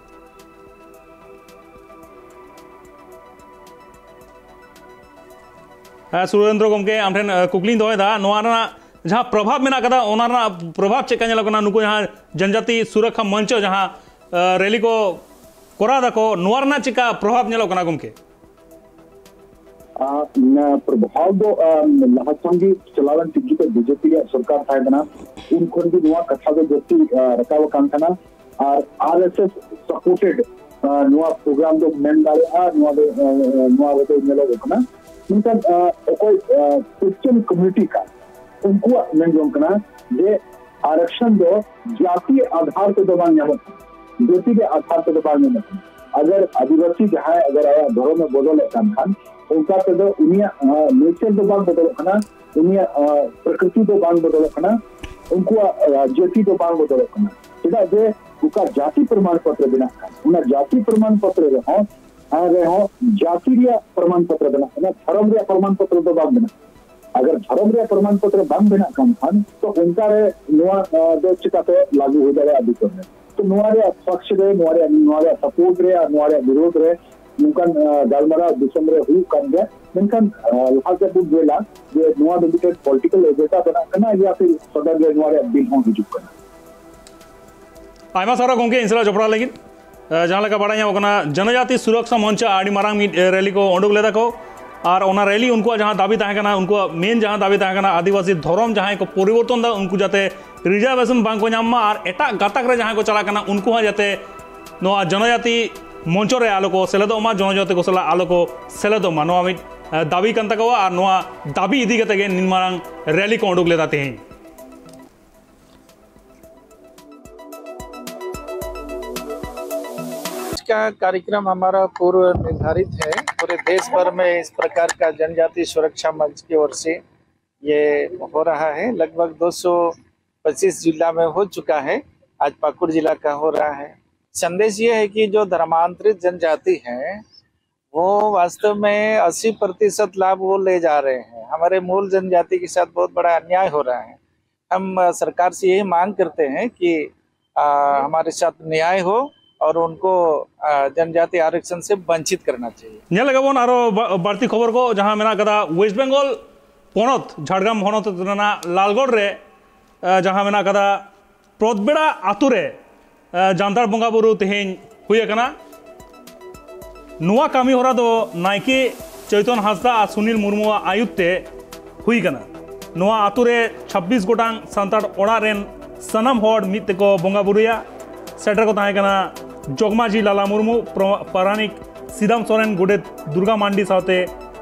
ᱦᱮᱸ, ᱥᱩᱨᱮᱱᱫᱨᱚ ᱜᱚᱢᱠᱮ, ᱟᱢ ᱴᱷᱮᱱ, ᱟᱹ, ᱠᱩᱠᱞᱤᱧ ᱫᱚᱦᱚᱭᱮᱫᱟ, ᱱᱚᱣᱟ ᱨᱮᱱᱟᱜ ᱡᱟᱦᱟᱸ ᱯᱨᱚᱵᱷᱟᱵᱽ ᱢᱮᱱᱟᱜ ᱠᱟᱫᱟ, ᱚᱱᱟ ᱨᱮᱱᱟᱜ ᱯᱨᱚᱵᱷᱟᱵᱽ ᱪᱮᱫ ᱞᱮᱠᱟ ᱧᱮᱞᱚᱜ ᱠᱟᱱᱟ? ᱱᱩᱠᱩ ᱡᱟᱦᱟᱸ ᱡᱚᱱᱡᱟᱛᱤ ᱥᱩᱨᱚᱠᱠᱷᱟ ᱢᱚᱧᱪᱚ ᱡᱟᱦᱟᱸ, ᱟᱹ, ᱨᱮᱞᱤ ᱠᱚ ᱠᱚᱨᱟᱣ ᱫᱟᱠᱚ, ᱱᱚᱣᱟ ᱨᱮᱱᱟᱜ ᱪᱮᱫ ᱞᱮᱠᱟ ᱯᱨᱚᱵᱷᱟᱵᱽ ᱧᱮᱞᱚᱜ ᱠᱟᱱᱟ ᱜᱚᱢᱠᱮ? ᱟᱨ ᱱᱚᱣᱟ ᱯᱨᱚᱵᱷᱟᱵᱽ ᱫᱚ, ᱟᱢ, ᱞᱟᱦᱟ ᱠᱷᱚᱱ ᱜᱮ ᱪᱟᱞᱟᱣᱮᱱ ᱛᱤᱠᱤ ᱛᱮ ᱵᱤᱡᱮᱯᱤ ᱨᱮᱭᱟᱜ ᱥᱚᱨᱠᱟᱨ ᱛᱟᱦᱮᱸ ᱠᱟᱱᱟ, ᱩᱱ ᱠᱷᱚᱱ ᱜᱮ ᱱᱚᱣᱟ ᱠᱟᱛᱷᱟ ᱫᱚ ᱡᱟᱹᱥᱛᱤ, ᱟ, ᱨᱟᱠᱟᱵ ᱟᱠᱟᱱ ᱛᱟᱦᱮᱱᱟ᱾ ᱟᱨ ᱟᱨ ᱮᱥ ᱮᱥ supported, ᱟ, ᱱᱚᱣᱟ ᱯᱨᱳᱜᱨᱟᱢ ᱫᱚ ᱢᱮᱱ ᱫᱟᱲᱮᱭᱟᱜᱼᱟ, ᱱᱚᱣᱟ ᱫᱚ, ᱟ, ᱱᱚᱣᱟ ᱨᱮᱫᱚ ᱧᱮᱞᱚᱜᱚᱜ ᱠᱟᱱᱟ᱾ ᱢᱮᱱᱠᱷᱟᱱ, ᱟ, ᱚᱠᱚᱭ, ᱟ, ᱠᱷᱨᱤᱥᱪᱟᱱ ᱠᱚᱢᱤᱭᱩᱱᱤᱴᱤ ᱠᱟᱱ, ᱩᱱᱠᱩᱣᱟᱜ ᱢᱮᱱ ᱡᱚᱝ ᱠᱟᱱᱟ ᱡᱮ ᱟᱨᱟᱠᱥᱚᱱ ᱫᱚ ᱡᱟᱹᱛᱤ ᱟᱫᱷᱟᱨ ᱛᱮᱫᱚ ᱵᱟᱝ ᱧᱟᱢᱚᱜ ᱠᱟᱱᱟ, ᱡᱟᱹᱛᱤ ᱨᱮᱭᱟᱜ ᱟᱫᱷᱟᱨ ᱛᱮᱫᱚ ᱵᱟᱝ ᱧᱟᱢᱚᱜ ᱠᱟᱱᱟ᱾ ᱟᱜᱟᱨ ᱟᱹᱫᱤᱵᱟᱹᱥᱤ ᱡᱟᱦᱟᱸᱭ ᱟᱜᱟᱨ ᱟᱭᱟᱜ ᱫᱷᱚᱨᱚᱢ ᱮ ᱵᱚᱫᱚᱞᱮᱫ ᱠᱟᱱ ᱠᱷᱟᱱ, ᱚᱱᱠᱟ ᱛᱮᱫᱚ ᱩᱱᱤᱭᱟᱜ, ᱟ, nature ᱫᱚ ᱵᱟᱝ ᱵᱚᱫᱚᱞᱚᱜ ᱠᱟᱱᱟ, ᱩᱱᱤᱭᱟᱜ, ᱟ, ᱯᱨᱚᱠᱨᱤᱛᱤ ᱫᱚ ᱵᱟᱝ ᱵᱚᱫᱚᱞᱚᱜ ᱠᱟᱱᱟ, ᱩᱱᱠᱩᱣᱟᱜ, ᱟ, ᱡᱟᱹᱛᱤ ᱫᱚ ᱵᱟᱝ ᱵᱚᱫᱚᱞᱚᱜ ᱠᱟᱱᱟ᱾ ᱪᱮᱫᱟᱜ ᱡᱮ ᱚᱠᱟ ᱡᱟᱹᱛᱤ ᱯᱨᱚᱢᱟᱱ ᱯᱚᱛᱨᱚ ᱵᱮᱱᱟᱜ ᱠᱟᱱ, ᱚᱱᱟ ᱡᱟᱹᱛᱤ ᱯᱨᱚᱢᱟᱱ ᱯᱚᱛᱨᱚ ᱨᱮᱦᱚᱸ, ᱟᱨ ᱨᱮᱦᱚᱸ ᱡᱟᱹᱛᱤ ᱨᱮᱭᱟᱜ ᱯᱨᱚᱢᱟᱱ ᱯᱚᱛᱨᱚ ᱵᱮᱱᱟᱜ ᱠᱟᱱᱟ, ᱫᱷᱚᱨᱚᱢ ᱨᱮᱭᱟᱜ ᱯᱨᱚᱢᱟᱱ ᱯᱚᱛᱨᱚ ᱫᱚ ᱵᱟᱝ ᱵᱮᱱᱟᱜ ᱠᱟᱱᱟ᱾ ᱟᱜᱟᱨ ᱫᱷᱚᱨᱚᱢ ᱨᱮᱭᱟᱜ ᱯᱨᱚᱢᱟᱱ ᱯᱚᱛᱨᱚ ᱵᱟᱝ ᱵᱮᱱᱟᱜ ᱠᱟᱱ ᱠᱷᱟᱱ, ᱛᱚ ᱚᱱᱠᱟ ᱨᱮ ᱱᱚᱣᱟ, ᱟ, ᱫᱚ ᱪᱤᱠᱟᱛᱮ ᱞᱟᱹᱜᱩ ᱦᱩᱭ ᱫᱟᱲᱮᱭᱟᱜᱼᱟ ᱫᱤᱥᱚᱢ ᱨᱮ? ᱛᱚ ᱱᱚᱣᱟ ᱨᱮᱭᱟᱜ ᱯᱚᱠᱷ ᱨᱮ, ᱱᱚᱣᱟ ᱨᱮᱭᱟᱜ, ᱱᱚᱣᱟ ᱨᱮᱭᱟᱜ support ᱨᱮ ᱟᱨ ᱱᱚᱣᱟ ᱨᱮᱭᱟᱜ ᱵᱤᱨᱳᱫᱷ ᱨᱮ ᱱᱚᱝᱠᱟᱱ, ᱟ, ᱜᱟᱞᱢᱟᱨᱟᱣ ᱫᱤᱥᱚᱢ ᱨᱮ ᱦᱩᱭᱩᱜ ᱠᱟᱱ ᱜᱮᱭᱟ᱾ ᱢᱮᱱᱠᱷᱟᱱ, ᱟ, ᱞᱟᱦᱟ ᱥᱮᱫ ᱵᱚᱱ ᱧᱮᱞᱟ ᱡᱮ ᱱᱚᱣᱟ ᱫᱚ ᱢᱤᱫᱴᱮᱱ political agenda ᱵᱮᱱᱟᱜ ᱠᱟᱱᱟ ᱭᱟ ᱯᱷᱤᱨ ᱥᱚᱫᱚᱱ ᱨᱮ ᱱᱚᱣᱟ ᱨᱮᱭᱟᱜ ᱵᱤᱞ ᱦᱚᱸ ᱦᱤᱡᱩᱜ ᱠᱟᱱᱟ᱾ ᱟᱭᱢᱟ ᱥᱟᱨᱦᱟᱣ ᱜᱚᱢᱠᱮ, ᱤᱧ ᱥᱟᱞᱟᱜ ᱡᱚᱯᱲᱟᱣ ᱞᱟᱹᱜᱤᱫ᱾ ᱮ, ᱡᱟᱦᱟᱸ ᱞᱮᱠᱟ ᱵᱟᱲᱟᱭ ᱧᱟᱢᱚᱜ ᱠᱟᱱᱟ, ᱡᱚᱱᱚᱡᱟᱛᱤ ᱥᱩᱨᱚᱠᱥᱟ ᱢᱚᱧᱪᱚ ᱟᱹᱰᱤ ᱢᱟᱨᱟᱝ ᱢᱤᱫ, ᱮ, ᱨᱮᱞᱤ ᱠᱚ ᱩᱰᱩᱠ ᱞᱮᱫᱟ ᱠᱚ᱾ ᱟᱨ ᱚᱱᱟ ᱨᱮᱞᱤ ᱩᱱᱠᱩᱣᱟᱜ ᱡᱟᱦᱟᱸ ᱫᱟᱹᱵᱤ ᱛᱟᱦᱮᱸ ᱠᱟᱱᱟ, ᱩᱱᱠᱩᱣᱟᱜ ᱢᱮᱱ ᱡᱟᱦᱟᱸ ᱫᱟᱹᱵᱤ ᱛᱟᱦᱮᱸ ᱠᱟᱱᱟ, ᱟᱹᱫᱤᱵᱟᱹᱥᱤ ᱫᱷᱚᱨᱚᱢ ᱡᱟᱦᱟᱸᱭ ᱠᱚ ᱯᱚᱨᱤᱵᱚᱨᱛᱚᱱ ᱫᱟ, ᱩᱱᱠᱩ ᱡᱟᱛᱮ reservation ᱵᱟᱝ ᱠᱚ ᱧᱟᱢ ᱢᱟ ᱟᱨ ᱮᱴᱟᱜ ᱜᱟᱛᱟᱠ ᱨᱮ ᱡᱟᱦᱟᱸᱭ ᱠᱚ ᱪᱟᱞᱟᱜ ᱠᱟᱱᱟ, ᱩᱱᱠᱩ ᱦᱚᱸ ᱡᱟᱛᱮ ᱱᱚᱣᱟ ᱡᱚᱱᱚᱡᱟᱛᱤ ᱢᱚᱧᱪᱚ ᱨᱮ ᱟᱞᱚ ᱠᱚ ᱥᱮᱞᱮᱫᱚᱜ ᱢᱟ, ᱡᱚᱱᱚᱡᱟᱛᱤ ᱠᱚ ᱥᱟᱞᱟᱜ ᱟᱞᱚ ᱠᱚ ᱥᱮᱞᱮᱫᱚᱜ ᱢᱟ, ᱱᱚᱣᱟ ᱢᱤᱫ, ᱮ, ᱫᱟᱹᱵᱤ ᱠᱟᱱ ᱛᱟᱠᱚᱣᱟ᱾ ᱟᱨ ᱱᱚᱣᱟ ᱫᱟᱹᱵᱤ ᱤᱫᱤ ᱠᱟᱛᱮ ᱜᱮ ᱱᱤᱱ ᱢᱟᱨᱟᱝ ᱨᱮᱞᱤ ᱠᱚ ᱩᱰᱩᱠ ᱞᱮᱫᱟ ᱛᱮᱦᱮᱧ᱾ का कार्यक्रम हमारा पूर्व निर्धारित है। पूरे देश भर में इस प्रकार का जनजाति सुरक्षा मंच की ओर से ये हो रहा है। लगभग दो सौ पच्चीस जिला में हो चुका है, आज पाकुड़ जिला का हो रहा है। संदेश ये है कि जो धर्मांतरित जनजाति हैं, वो वास्तव में अस्सी प्रतिशत लाभ वो ले जा रहे हैं। हमारे मूल जनजाति के साथ बहुत बड़ा अन्याय हो रहा है। हम अ, सरकार से यही मांग करते हैं कि अ, हमारे साथ न्याय हो और उनको अ, जनजाति आरक्षण से वंचित करना चाहिए। ᱧᱮᱞ ᱞᱮᱜᱟ ᱵᱚᱱ ᱟᱨᱚ ᱵᱟ- ᱵᱟᱹᱲᱛᱤ ᱠᱷᱚᱵᱚᱨ ᱠᱚ ᱡᱟᱦᱟᱸ ᱢᱮᱱᱟᱜ ᱠᱟᱫᱟ ᱳᱭᱮᱥᱴ ᱵᱮᱝᱜᱚᱞ ᱯᱚᱱᱚᱛ ᱡᱷᱟᱲᱜᱨᱟᱢ ᱦᱚᱱᱚᱛ ᱨᱮᱱᱟᱜ ᱞᱟᱞᱜᱚᱲ ᱨᱮ ᱟᱸ, ᱡᱟᱦᱟᱸ ᱢᱮᱱᱟᱜ ᱠᱟᱫᱟ ᱯᱨᱚᱫᱽᱵᱮᱲᱟ ᱟᱛᱳ ᱨᱮ ᱟᱸ, ᱡᱟᱱᱛᱷᱟᱲ ᱵᱚᱸᱜᱟ ᱵᱩᱨᱩ ᱛᱮᱦᱮᱧ ᱦᱩᱭ ᱟᱠᱟᱱᱟ᱾ ᱱᱚᱣᱟ ᱠᱟᱹᱢᱤ ᱦᱚᱨᱟ ᱫᱚ ᱱᱟᱭᱠᱮ ᱪᱳᱭᱛᱚᱱ ᱦᱟᱸᱥᱫᱟ ᱟᱨ ᱥᱩᱱᱤᱞ ᱢᱩᱨᱢᱩᱣᱟᱜ ᱟᱭᱩᱨ ᱛᱮ ᱦᱩᱭ ᱟᱠᱟᱱᱟ᱾ ᱱᱚᱣᱟ ᱟᱛᱳ ᱨᱮ ᱪᱷᱟᱵᱵᱤᱥ ᱜᱚᱴᱟᱝ ᱥᱟᱱᱛᱟᱲ ᱚᱲᱟᱜ ᱨᱮᱱ ᱥᱟᱱᱟᱢ ᱦᱚᱲ ᱢᱤᱫ ᱛᱮᱠᱚ ᱵᱚᱸᱜᱟ ᱵᱩᱨᱩᱭᱟ᱾ ᱥᱮᱴᱮᱨ ᱠᱚ ᱛᱟᱦᱮᱸ ᱠᱟᱱᱟ ᱡᱚᱜᱽᱢᱟᱹᱡᱷᱤ ᱞᱟᱞᱟ ᱢᱩᱨᱢᱩ, ᱯᱨᱚ- ᱯᱟᱨᱟᱱᱤᱠ ᱥᱤᱫᱟᱢ ᱥᱚᱨᱮᱱ, ᱜᱚᱰᱮᱛ ᱫᱩᱨᱜᱟ ᱢᱟᱱᱰᱤ ᱥᱟᱶᱛᱮ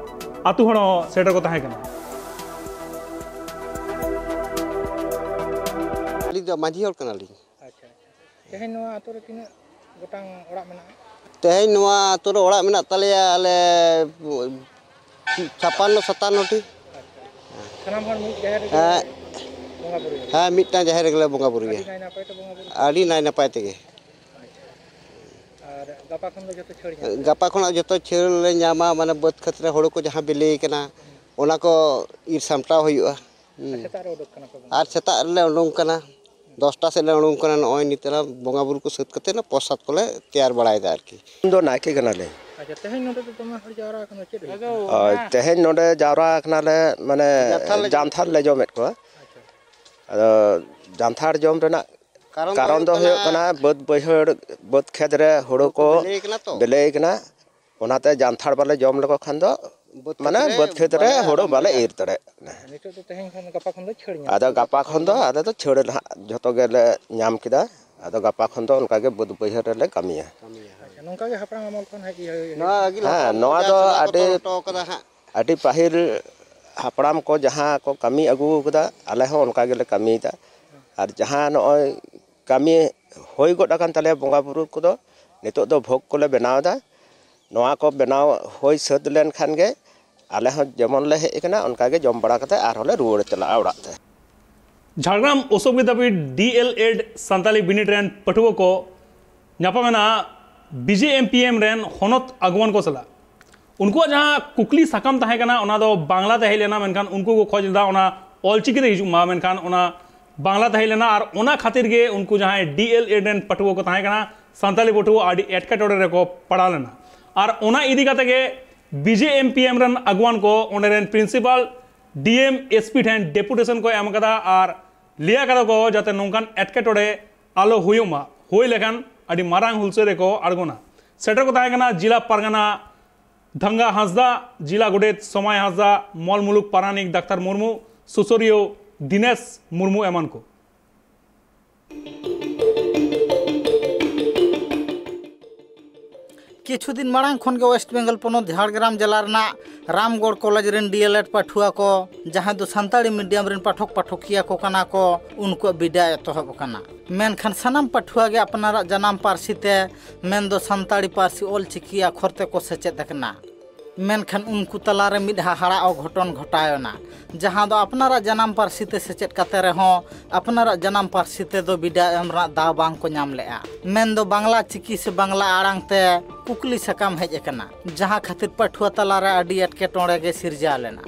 ᱟᱛᱳ ᱦᱚᱲ ᱦᱚᱸ ᱥᱮᱴᱮᱨ ᱠᱚ ᱛᱟᱦᱮᱸ ᱠᱟᱱᱟ᱾ ᱟᱹᱞᱤᱧ ᱫᱚ ᱢᱟᱹᱡᱷᱤ ᱦᱚᱲ ᱠᱟᱱᱟᱞᱤᱧ᱾ ᱟᱪᱪᱷᱟ, ᱟᱪᱪᱷᱟ᱾ ᱛᱮᱦᱮᱧ ᱱᱚᱣᱟ ᱟᱛᱳ ᱨᱮ ᱛᱤᱱᱟᱹᱜ ᱜᱚᱴᱟᱝ ᱚᱲᱟᱜ ᱢᱮᱱᱟᱜᱼᱟ? ᱛᱮᱦᱮᱧ ᱱᱚᱣᱟ ᱟᱛᱳ ᱨᱮ ᱚᱲᱟᱜ ᱢᱮᱱᱟᱜ ᱛᱟᱞᱮᱭᱟ ᱟᱞᱮ ᱪᱷᱟᱯᱟᱱᱱᱚ ᱥᱟᱛᱟᱱᱱᱚ ᱴᱤ᱾ ᱟᱪᱪᱷᱟ᱾ ᱥᱟᱱᱟᱢ ᱦᱚᱲ ᱢᱤᱫ ᱡᱟᱦᱮᱨ ᱨᱮᱜᱮ ᱦᱮᱸ᱾ ᱵᱚᱸᱜᱟ ᱵᱩᱨᱩᱭᱟ? ᱦᱮᱸ, ᱢᱤᱫᱴᱟᱝ ᱡᱟᱦᱮᱨ ᱨᱮᱜᱮ ᱞᱮ ᱵᱚᱸᱜᱟ ᱵᱩᱨᱩᱭᱟ᱾ ᱟᱹᱰᱤ ᱱᱟᱭ ᱱᱟᱯᱟᱭ ᱛᱮ ᱵᱚᱸᱜᱟ ᱵᱩᱨᱩ? ᱟᱹᱰᱤ ᱱᱟᱭ ᱱᱟᱯᱟᱭ ᱛᱮᱜᱮ᱾ ᱟᱪᱪᱷᱟ᱾ ᱟᱨ ᱜᱟᱯᱟ ᱠᱷᱚᱱ ᱫᱚ ᱡᱚᱛᱚ ᱪᱷᱟᱹᱲ ᱧᱟᱢ? ᱜᱟᱯᱟ ᱠᱷᱚᱱᱟᱜ ᱡᱚᱛᱚ ᱪᱷᱟᱹᱲ ᱞᱮ ᱧᱟᱢᱟ, ᱢᱟᱱᱮ ᱵᱟᱹᱫᱽ ᱠᱷᱮᱛ ᱨᱮ ᱦᱳᱲᱳ ᱠᱚ ᱡᱟᱦᱟᱸ ᱵᱤᱞᱤ ᱠᱟᱱᱟ, ᱚᱱᱟ ᱠᱚ ᱤᱨ ᱥᱟᱢᱴᱟᱣ ᱦᱩᱭᱩᱜᱼᱟ᱾ ᱦᱩᱸ᱾ ᱟᱨ ᱥᱮᱛᱟᱜ ᱨᱮ ᱩᱰᱩᱠ ᱠᱟᱱᱟ ᱯᱮ ᱵᱚᱸᱜᱟ? ᱟᱨ ᱥᱮᱛᱟᱜ ᱨᱮᱞᱮ ᱩᱰᱩᱝ ᱠᱟᱱᱟ, ᱫᱚᱥᱴᱟ ᱥᱮᱫ ᱞᱮ ᱩᱰᱩᱝ ᱠᱟᱱᱟ᱾ ᱱᱚᱜᱼᱚᱭ ᱱᱤᱛᱚᱜ ᱵᱚᱸᱜᱟ ᱵᱩᱨᱩ ᱠᱚ ᱥᱟᱹᱛ ᱠᱟᱛᱮ ᱚᱱᱟ ᱯᱨᱚᱥᱟᱫ ᱠᱚᱞᱮ ᱛᱮᱭᱟᱨ ᱵᱟᱲᱟᱭᱮᱫᱟ ᱟᱨᱠᱤ᱾ ᱤᱧ ᱫᱚ ᱱᱟᱭᱠᱮ ᱠᱟᱱᱟᱞᱮ᱾ ᱟᱪᱪᱷᱟ, ᱛᱮᱦᱮᱧ ᱱᱚᱰᱮ ᱫᱚ ᱫᱚᱢᱮ ᱦᱚᱲ ᱡᱟᱣᱨᱟ ᱟᱠᱟᱱᱟ, ᱪᱮᱫ ᱦᱩᱭᱩᱜ ᱠᱟᱱᱟ? ᱦᱳᱭ, ᱛᱮᱦᱮᱧ ᱱᱚᱰᱮ ᱡᱟᱣᱨᱟ ᱟᱠᱟᱱᱟᱞᱮ, ᱢᱟᱱᱮ ᱡᱟᱱᱛᱷᱟᱲ ᱞᱮ ᱡᱟᱱᱛᱷᱟᱲ ᱞᱮ ᱡᱚᱢᱮᱫ ᱠᱚᱣᱟ᱾ ᱟᱪᱪᱷᱟ᱾ ᱟᱫᱚ ᱡᱟᱱᱛᱷᱟᱲ ᱡᱚᱢ ᱨᱮᱱᱟᱜ ᱠᱟᱨᱚᱱ ᱫᱚ ᱠᱟᱨᱚᱱ ᱫᱚ ᱦᱩᱭᱩᱜ ᱦᱩᱭᱩᱜ ᱠᱟᱱᱟ ᱠᱟᱱᱟ, ᱵᱟᱹᱫᱽ ᱵᱟᱹᱭᱦᱟᱹᱲ, ᱵᱟᱹᱫᱽ ᱠᱷᱮᱛ ᱨᱮ ᱦᱩᱲᱩ ᱦᱩᱲᱩ ᱠᱚ ᱠᱚ ᱵᱤᱞᱤ ᱠᱟᱱᱟ ᱛᱚ᱾ ᱵᱤᱞᱤ ᱠᱟᱱᱟ, ᱚᱱᱟᱛᱮ ᱡᱟᱱᱛᱷᱟᱲ ᱵᱟᱞᱮ ᱡᱚᱢ ᱞᱮᱠᱚ ᱠᱷᱟᱱ ᱫᱚ, ᱵᱟᱹᱫᱽ ᱢᱟᱱᱮ ᱠᱷᱮᱛ ᱨᱮ ᱵᱟᱹᱫᱽ ᱠᱷᱮᱛ ᱨᱮ ᱵᱟᱞᱮ ᱦᱩᱲᱩ ᱟᱨᱚᱢ ᱵᱟᱞᱮ ᱫᱟᱲᱮᱭᱟᱜᱼᱟ᱾ ᱤᱨ ᱫᱟᱲᱮᱭᱟᱜ ᱠᱟᱱᱟ᱾ ᱱᱤᱛᱚᱜ ᱫᱚ ᱛᱮᱦᱮᱧ ᱠᱷᱚᱱ, ᱜᱟᱯᱟ ᱠᱷᱚᱱ ᱫᱚ ᱪᱷᱟᱹᱲ ᱧᱟᱢ ᱟᱫᱚ ᱠᱟᱱᱟ᱾ ᱜᱟᱯᱟ ᱠᱷᱚᱱ ᱫᱚ ᱟᱫᱚ ᱫᱚ ᱪᱷᱟᱹᱲ ᱱᱟᱦᱟᱜ ᱡᱷᱚᱛᱚ ᱜᱮᱞᱮ ᱧᱟᱢ ᱠᱮᱫᱟ᱾ ᱟᱫᱚ ᱜᱟᱯᱟ ᱠᱷᱚᱱ ᱫᱚ ᱚᱱᱠᱟ ᱜᱮ ᱵᱟᱹᱫᱽ ᱵᱟᱹᱭᱦᱟᱹᱲ ᱨᱮᱞᱮ ᱠᱟᱹᱢᱤᱭᱟ᱾ ᱟᱪᱪᱷᱟ, ᱱᱚᱝᱠᱟ ᱜᱮ ᱦᱟᱯᱲᱟᱢ ᱟᱢᱚᱞ ᱠᱷᱚᱱ ᱦᱮᱡ ᱤᱭᱟᱹ ᱦᱩᱭ ᱠᱟᱱᱟ᱾ ᱱᱚᱣᱟ ᱟᱹᱜᱤᱞ ᱦᱮᱸ, ᱦᱟᱯᱲᱟᱢ ᱱᱚᱣᱟ ᱠᱚ ᱫᱚ ᱡᱟᱦᱟᱸ ᱥᱮᱨᱣᱟ ᱠᱚ ᱟᱹᱰᱤ, ᱛᱚᱞ ᱦᱚᱴᱚ ᱠᱟᱫᱟ ᱦᱟᱸᱜ᱾ ᱟᱹᱰᱤ ᱯᱟᱹᱦᱤᱞ ᱦᱟᱯᱲᱟᱢ ᱠᱚ ᱡᱟᱦᱟᱸ ᱠᱚ ᱠᱟᱹᱢᱤ ᱟᱹᱜᱩ ᱠᱟᱫᱟ, ᱟᱞᱮ ᱦᱚᱸ ᱚᱱᱠᱟ ᱜᱮᱞᱮ ᱠᱟᱹᱢᱤᱭᱮᱫᱟ᱾ ᱟᱨ ᱡᱟᱦᱟᱸ ᱱᱚᱜᱼᱚᱭ ᱠᱟᱹᱢᱤ ᱦᱩᱭ ᱜᱚᱫ ᱟᱠᱟᱱ ᱛᱟᱞᱮᱭᱟ ᱵᱚᱸᱜᱟ ᱵᱩᱨᱩ ᱠᱚᱫᱚ, ᱱᱤᱛᱚᱜ ᱫᱚ ᱵᱷᱳᱜᱽ ᱠᱚᱞᱮ ᱵᱮᱱᱟᱣ ᱮᱫᱟ᱾ ᱱᱚᱣᱟ ᱠᱚ ᱵᱮᱱᱟᱣ ᱦᱩᱭ ᱥᱟᱹᱛ ᱞᱮᱱᱠᱷᱟᱱ ᱜᱮ ᱟᱞᱮ ᱦᱚᱸ ᱡᱮᱢᱚᱱ ᱞᱮ ᱦᱮᱡ ᱟᱠᱟᱱᱟ, ᱚᱱᱠᱟ ᱜᱮ ᱡᱚᱢ ᱵᱟᱲᱟ ᱠᱟᱛᱮ ᱟᱨᱦᱚᱸ ᱞᱮ ᱨᱩᱣᱟᱹᱲ ᱪᱟᱞᱟᱜᱼᱟ ᱚᱲᱟᱜ ᱛᱮ᱾ ᱡᱷᱟᱲᱜᱨᱟᱢ ᱚᱥᱳᱠ ᱵᱤᱫᱽᱭᱟᱯᱤᱴ ᱰᱤ ᱮᱞ ᱮᱰ ᱥᱟᱱᱛᱟᱞᱤ ᱵᱤᱱᱤᱰ ᱨᱮᱱ ᱯᱟᱹᱴᱷᱩᱣᱟᱹ ᱠᱚ ᱧᱟᱯᱟᱢ ᱮᱱᱟ B J M P M ᱨᱮᱱ ᱦᱚᱱᱚᱛ ᱟᱹᱜᱩᱣᱟᱹᱱ ᱠᱚ ᱥᱟᱞᱟᱜ᱾ ᱩᱱᱠᱩᱣᱟᱜ ᱡᱟᱦᱟᱸ ᱠᱩᱠᱞᱤ ᱥᱟᱠᱟᱢ ᱛᱟᱦᱮᱸ ᱠᱟᱱᱟ, ᱚᱱᱟ ᱫᱚ ᱵᱟᱝᱞᱟ ᱛᱮ ᱦᱮᱡ ᱞᱮᱱᱟ, ᱢᱮᱱᱠᱷᱟᱱ ᱩᱱᱠᱩ ᱠᱚ ᱠᱷᱚᱡᱽ ᱞᱮᱫᱟ ᱚᱱᱟ ᱚᱞᱪᱤᱠᱤ ᱛᱮ ᱦᱤᱡᱩᱜ ᱢᱟ, ᱢᱮᱱᱠᱷᱟᱱ ᱚᱱᱟ ᱵᱟᱝᱞᱟ ᱛᱮ ᱦᱮᱡ ᱞᱮᱱᱟ᱾ ᱟᱨ ᱚᱱᱟ ᱠᱷᱟᱹᱛᱤᱨ ᱜᱮ ᱩᱱᱠᱩ ᱡᱟᱦᱟᱸᱭ ᱰᱤ ᱮᱞ ᱮᱰ ᱨᱮᱱ ᱯᱟᱹᱴᱷᱩᱣᱟᱹ ᱠᱚ ᱛᱟᱦᱮᱸ ᱠᱟᱱᱟ, ᱥᱟᱱᱛᱟᱲᱤ ᱯᱟᱹᱴᱷᱩᱣᱟᱹ ᱟᱹᱰᱤ ᱮᱴᱠᱮᱴᱚᱬᱮ ᱨᱮᱠᱚ ᱯᱟᱲᱟᱣ ᱞᱮᱱᱟ᱾ ᱟᱨ ᱚᱱᱟ ᱤᱫᱤ ᱠᱟᱛᱮ ᱜᱮ B J M P M ᱨᱮᱱ ᱟᱜᱩᱣᱟᱱ ᱠᱚ, ᱚᱸᱰᱮ ᱨᱮᱱ ᱯᱨᱤᱱᱥᱤᱯᱟᱞ, ᱰᱤ ᱮᱢ, ᱮᱥ ᱯᱤ ᱴᱷᱮᱱ ᱰᱮᱯᱩᱴᱮᱥᱚᱱ ᱠᱚ ᱮᱢ ᱠᱟᱫᱟ ᱟᱨ ᱞᱟᱹᱭ ᱟᱠᱟᱫᱟ ᱠᱚ ᱡᱟᱛᱮ ᱱᱚᱝᱠᱟᱱ ᱮᱴᱠᱮᱴᱚᱬᱮ ᱟᱞᱚ ᱦᱩᱭᱩᱜ ᱢᱟ, ᱦᱩᱭ ᱞᱮᱠᱷᱟᱱ ᱟᱹᱰᱤ ᱢᱟᱨᱟᱝ ᱦᱩᱞᱥᱟᱹᱭ ᱨᱮᱠᱚ ᱟᱬᱜᱚᱱᱟ᱾ ᱥᱮᱴᱮᱨ ᱠᱚ ᱛᱟᱦᱮᱸ ᱠᱟᱱᱟ ᱡᱤᱞᱟ ᱯᱟᱨᱜᱟᱱᱟ ᱫᱷᱟᱝᱜᱟ ᱦᱟᱸᱥᱫᱟ, ᱡᱤᱞᱟ ᱜᱚᱰᱮᱛ ᱥᱚᱢᱟᱭ ᱦᱟᱸᱥᱫᱟ, ᱢᱚᱞ ᱢᱩᱞᱩᱠ ᱯᱟᱨᱟᱱᱤᱠ ᱰᱟᱠᱛᱟᱨ ᱢᱩᱨᱢᱩ, ᱥᱩᱥᱟᱹᱨᱤᱭᱟᱹ ᱫᱤᱱᱮᱥ ᱢᱩᱨᱢᱩ ᱮᱢᱟᱱ ᱠᱚ᱾ ᱠᱤᱪᱷᱩ ᱫᱤᱱ ᱢᱟᱲᱟᱝ ᱠᱷᱚᱱ ᱜᱮ ᱳᱭᱮᱥᱴ ᱵᱮᱝᱜᱚᱞ ᱯᱚᱱᱚᱛ ᱡᱷᱟᱲᱜᱨᱟᱢ ᱡᱮᱞᱟ ᱨᱮᱱᱟᱜ ᱨᱟᱢᱜᱚᱲ ᱠᱚᱞᱮᱡᱽ ᱨᱮᱱ ᱰᱤ ᱮᱞ ᱮᱰ ᱯᱟᱹᱴᱷᱩᱣᱟᱹ ᱠᱚ, ᱡᱟᱦᱟᱸᱭ ᱫᱚ ᱥᱟᱱᱛᱟᱲᱤ ᱢᱤᱰᱤᱭᱟᱢ ᱨᱮᱱ ᱯᱟᱴᱷᱚᱠ ᱯᱟᱴᱷᱚᱠᱤᱭᱟᱹ ᱠᱚ ᱠᱟᱱᱟ ᱠᱚ, ᱩᱱᱠᱩᱣᱟᱜ ᱵᱤᱰᱟᱹᱣ ᱮᱛᱚᱦᱚᱵ ᱟᱠᱟᱱᱟ᱾ ᱢᱮᱱᱠᱷᱟᱱ ᱥᱟᱱᱟᱢ ᱯᱟᱹᱴᱷᱩᱣᱟᱹ ᱜᱮ ᱟᱯᱱᱟᱨᱟᱜ ᱡᱟᱱᱟᱢ ᱯᱟᱹᱨᱥᱤ ᱛᱮ, ᱢᱮᱱᱫᱚ ᱥᱟᱱᱛᱟᱲᱤ ᱯᱟᱹᱨᱥᱤ ᱚᱞ ᱪᱤᱠᱤ ᱟᱠᱷᱚᱨ ᱛᱮᱠᱚ ᱥᱮᱪᱮᱫ ᱟᱠᱟᱱᱟ᱾ ᱢᱮᱱᱠᱷᱟᱱ ᱩᱱᱠᱩ ᱛᱟᱞᱟᱨᱮ ᱢᱤᱫ ᱦᱟᱦᱟᱲᱟᱜ ᱚᱜᱷᱚᱴᱚᱱ ᱜᱷᱚᱴᱟᱣ ᱮᱱᱟ, ᱡᱟᱦᱟᱸ ᱫᱚ ᱟᱯᱱᱟᱨᱟᱜ ᱡᱟᱱᱟᱢ ᱯᱟᱹᱨᱥᱤ ᱛᱮ ᱥᱮᱪᱮᱫ ᱠᱟᱛᱮ ᱨᱮᱦᱚᱸ ᱟᱯᱱᱟᱨᱟᱜ ᱡᱟᱱᱟᱢ ᱯᱟᱹᱨᱥᱤ ᱛᱮᱫᱚ ᱵᱤᱰᱟᱹᱣ ᱮᱢ ᱨᱮᱱᱟᱜ ᱫᱟᱣ ᱵᱟᱝ ᱠᱚ ᱧᱟᱢ ᱞᱮᱜᱼᱟ᱾ ᱢᱮᱱᱫᱚ ᱵᱟᱝᱞᱟ ᱪᱤᱠᱤ ᱥᱮ ᱵᱟᱝᱞᱟ ᱟᱲᱟᱝ ᱛᱮ ᱠᱩᱠᱞᱤ ᱥᱟᱠᱟᱢ ᱦᱮᱡ ᱟᱠᱟᱱᱟ, ᱡᱟᱦᱟᱸ ᱠᱷᱟᱹᱛᱤᱨ ᱯᱟᱹᱴᱷᱩᱣᱟᱹ ᱛᱟᱞᱟᱨᱮ ᱟᱹᱰᱤ ᱮᱴᱠᱮᱴᱚᱬᱮ ᱜᱮ ᱥᱤᱨᱡᱟᱹᱣ ᱞᱮᱱᱟ᱾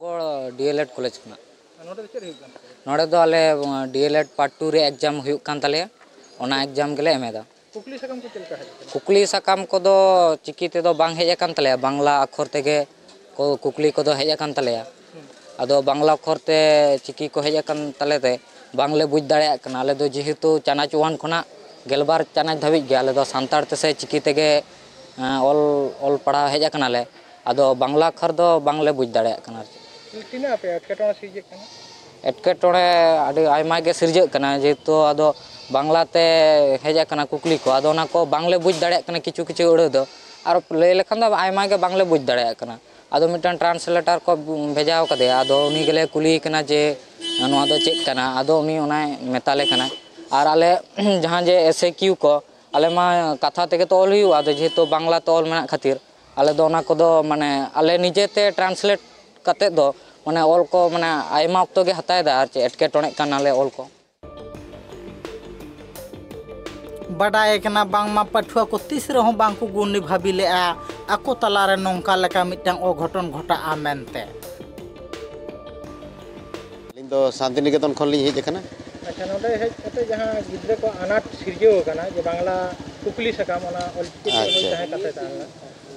ᱜᱚᱲ ᱰᱤ ᱮᱞ ᱮᱰ ᱠᱚᱞᱮᱡᱽ ᱠᱷᱚᱱᱟᱜ᱾ ᱱᱚᱰᱮ ᱫᱚ ᱪᱮᱫ ᱦᱩᱭᱩᱜ ᱠᱟᱱ ᱛᱟᱯᱮᱭᱟ? ᱱᱚᱰᱮ ᱫᱚ ᱟᱞᱮ ᱰᱤ ᱮᱞ ᱮᱰ ᱯᱟᱨᱴ ᱴᱩ ᱨᱮ ᱮᱠᱡᱟᱢ ᱦᱩᱭᱩᱜ ᱠᱟᱱ ᱛᱟᱞᱮᱭᱟ, ᱚᱱᱟ ᱮᱠᱡᱟᱢ ᱜᱮᱞᱮ ᱮᱢᱮᱫᱟ᱾ ᱠᱩᱠᱞᱤ ᱥᱟᱠᱟᱢ ᱠᱚ ᱪᱮᱫ ᱞᱮᱠᱟ ᱦᱮᱡ ᱟᱠᱟᱱᱟ? ᱠᱩᱠᱞᱤ ᱥᱟᱠᱟᱢ ᱠᱚᱫᱚ ᱪᱤᱠᱤ ᱛᱮᱫᱚ ᱵᱟᱝ ᱦᱮᱡ ᱟᱠᱟᱱ ᱛᱟᱞᱮᱭᱟ, ᱵᱟᱝᱞᱟ ᱟᱠᱷᱚᱨ ᱛᱮᱜᱮ ᱠᱚ ᱠᱩᱠᱞᱤ ᱠᱚᱫᱚ ᱦᱮᱡ ᱟᱠᱟᱱ ᱛᱟᱞᱮᱭᱟ᱾ ᱟᱫᱚ ᱵᱟᱝᱞᱟ ᱟᱠᱷᱚᱨ ᱛᱮ ᱪᱤᱠᱤ ᱠᱚ ᱦᱮᱡ ᱟᱠᱟᱱ ᱛᱟᱞᱮ ᱛᱮ ᱵᱟᱝᱞᱮ ᱵᱩᱡᱽ ᱫᱟᱲᱮᱭᱟᱜ ᱠᱟᱱᱟ᱾ ᱟᱞᱮ ᱫᱚ ᱡᱮᱦᱮᱛᱩ ᱪᱟᱱᱟᱪ ᱳᱣᱟᱱ ᱠᱷᱚᱱᱟᱜ ᱜᱮᱞᱵᱟᱨ ᱪᱟᱱᱟᱪ ᱫᱷᱟᱹᱵᱤᱡ ᱜᱮ ᱟᱞᱮ ᱫᱚ ᱥᱟᱱᱛᱟᱲ ᱛᱮᱥᱮ ᱪᱤᱠᱤ ᱛᱮᱜᱮ, ᱮᱸ, ᱚᱞ, ᱚᱞ ᱯᱟᱲᱦᱟᱣ ᱦᱮᱡ ᱟᱠᱟᱱᱟᱞᱮ᱾ ᱟᱫᱚ ᱵᱟᱝᱞᱟ ᱟᱠᱷᱚᱨ ᱫᱚ ᱵᱟᱝᱞᱮ ᱵᱩᱡᱽ ᱫᱟᱲᱮᱭᱟᱜ ᱠᱟᱱᱟ ᱟᱨ ᱪᱮᱫ᱾ ᱛᱤᱱᱟᱹᱜ ᱟᱯᱮ ᱮᱴᱠᱮᱴᱚᱬᱮ ᱥᱤᱨᱡᱟᱹᱜ ᱠᱟᱱᱟ? ᱮᱴᱠᱮᱴᱚᱬᱮ ᱟᱹᱰᱤ ᱟᱭᱢᱟ ᱜᱮ ᱥᱤᱨᱡᱟᱹᱜ ᱠᱟᱱᱟ, ᱡᱮᱦᱮᱛᱩ ᱟᱫᱚ ᱵᱟᱝᱞᱟ ᱛᱮ ᱦᱮᱡ ᱟᱠᱟᱱᱟ ᱠᱩᱠᱞᱤ ᱠᱚ, ᱟᱫᱚ ᱚᱱᱟ ᱠᱚ ᱵᱟᱝᱞᱮ ᱵᱩᱡᱽ ᱫᱟᱲᱮᱭᱟᱜ ᱠᱟᱱᱟ ᱠᱤᱪᱷᱩ ᱠᱤᱪᱷᱩ ᱟᱹᱲᱟᱹ ᱫᱚ᱾ ᱟᱨ ᱞᱟᱹᱭ ᱞᱮᱠᱷᱟᱱ ᱫᱚ ᱟᱭᱢᱟ ᱜᱮ ᱵᱟᱝᱞᱮ ᱵᱩᱡᱽ ᱫᱟᱲᱮᱭᱟᱜ ᱠᱟᱱᱟ᱾ ᱟᱫᱚ ᱢᱤᱫᱴᱟᱝ ᱴᱨᱟᱱᱥᱞᱮᱴᱟᱨ ᱠᱚ ᱵᱷᱮᱡᱟᱣ ᱠᱟᱫᱮᱭᱟ, ᱟᱫᱚ ᱩᱱᱤ ᱜᱮᱞᱮ ᱠᱩᱞᱤᱭᱮ ᱠᱟᱱᱟ ᱡᱮ ᱱᱚᱣᱟ ᱫᱚ ᱪᱮᱫ ᱠᱟᱱᱟ, ᱟᱫᱚ ᱩᱱᱤ ᱚᱱᱟᱭ ᱢᱮᱛᱟᱞᱮ ᱠᱟᱱᱟ᱾ ᱟᱨ ᱟᱞᱮ ᱡᱟᱦᱟᱸ ᱡᱮ ᱮᱥ ᱮ ᱠᱤᱭᱩ ᱠᱚ, ᱟᱞᱮ ᱢᱟ ᱠᱟᱛᱷᱟ ᱛᱮᱜᱮ ᱛᱚ ᱚᱞ ᱦᱩᱭᱩᱜᱼᱟ, ᱟᱫᱚ ᱡᱮᱦᱮᱛᱩ ᱵᱟᱝᱞᱟ ᱛᱮ ᱚᱞ ᱢᱮᱱᱟᱜ ᱠᱷᱟᱹᱛᱤᱨ, ᱟᱞᱮ ᱫᱚ ᱚᱱᱟ ᱠᱚᱫᱚ ᱢᱟᱱᱮ ᱟᱞᱮ ᱱᱤᱡᱮ ᱛᱮ ᱴᱨᱟᱱᱥᱞᱮᱴ ᱠᱟᱛᱮᱫ ᱫᱚ ᱢᱟᱱᱮ ᱚᱞ ᱠᱚ ᱢᱟᱱᱮ ᱟᱭᱢᱟ ᱚᱠᱛᱚ ᱜᱮ ᱦᱟᱛᱟᱣ ᱮᱫᱟ, ᱟᱨ ᱪᱮᱫ ᱮᱴᱠᱮᱴᱚᱬᱮᱜ ᱠᱟᱱᱟᱞᱮ ᱚᱞ ᱠᱚ᱾ ᱵᱟᱰᱟᱭ ᱠᱟᱱᱟ ᱵᱟᱝᱢᱟ ᱯᱟᱹᱴᱷᱩᱣᱟᱹ ᱠᱚ ᱛᱤᱥ ᱨᱮᱦᱚᱸ ᱵᱟᱝ ᱠᱚ ᱜᱩᱱᱤ ᱵᱷᱟᱹᱵᱤ ᱞᱮᱫᱼᱟ ᱟᱠᱚ ᱛᱟᱞᱟᱨᱮ ᱱᱚᱝᱠᱟ ᱞᱮᱠᱟ ᱢᱤᱫᱴᱟᱝ ᱚᱜᱷᱚᱴᱚᱱ ᱜᱷᱚᱴᱟᱜᱼᱟ ᱢᱮᱱᱛᱮ᱾ ᱟᱹᱞᱤᱧ ᱫᱚ ᱥᱟᱱᱛᱤᱱᱤᱠᱮᱛᱚᱱ ᱠᱷᱚᱱ ᱞᱤᱧ ᱦᱮᱡ ᱟᱠᱟᱱᱟ᱾ ᱟᱪᱪᱷᱟ, ᱱᱚᱰᱮ ᱦᱮᱡ ᱠᱟᱛᱮ ᱡᱟᱦᱟᱸ ᱜᱤᱫᱽᱨᱟᱹ ᱠᱚ ᱟᱱᱟᱴ ᱥᱤᱨᱡᱟᱹᱣ ᱟᱠᱟᱱᱟ ᱡᱮ ᱵᱟᱝᱞᱟ ᱠᱩᱠᱞᱤ ᱥᱟᱠᱟᱢ ᱚᱱᱟ ᱚᱞᱪᱤᱠᱤ ᱛᱮ ᱦᱩᱭ ᱟᱪᱪᱷᱟ᱾ ᱛᱟᱦᱮᱸ ᱠᱟᱛᱮ ᱛᱟᱦᱮᱸ ᱞᱮᱱᱟ,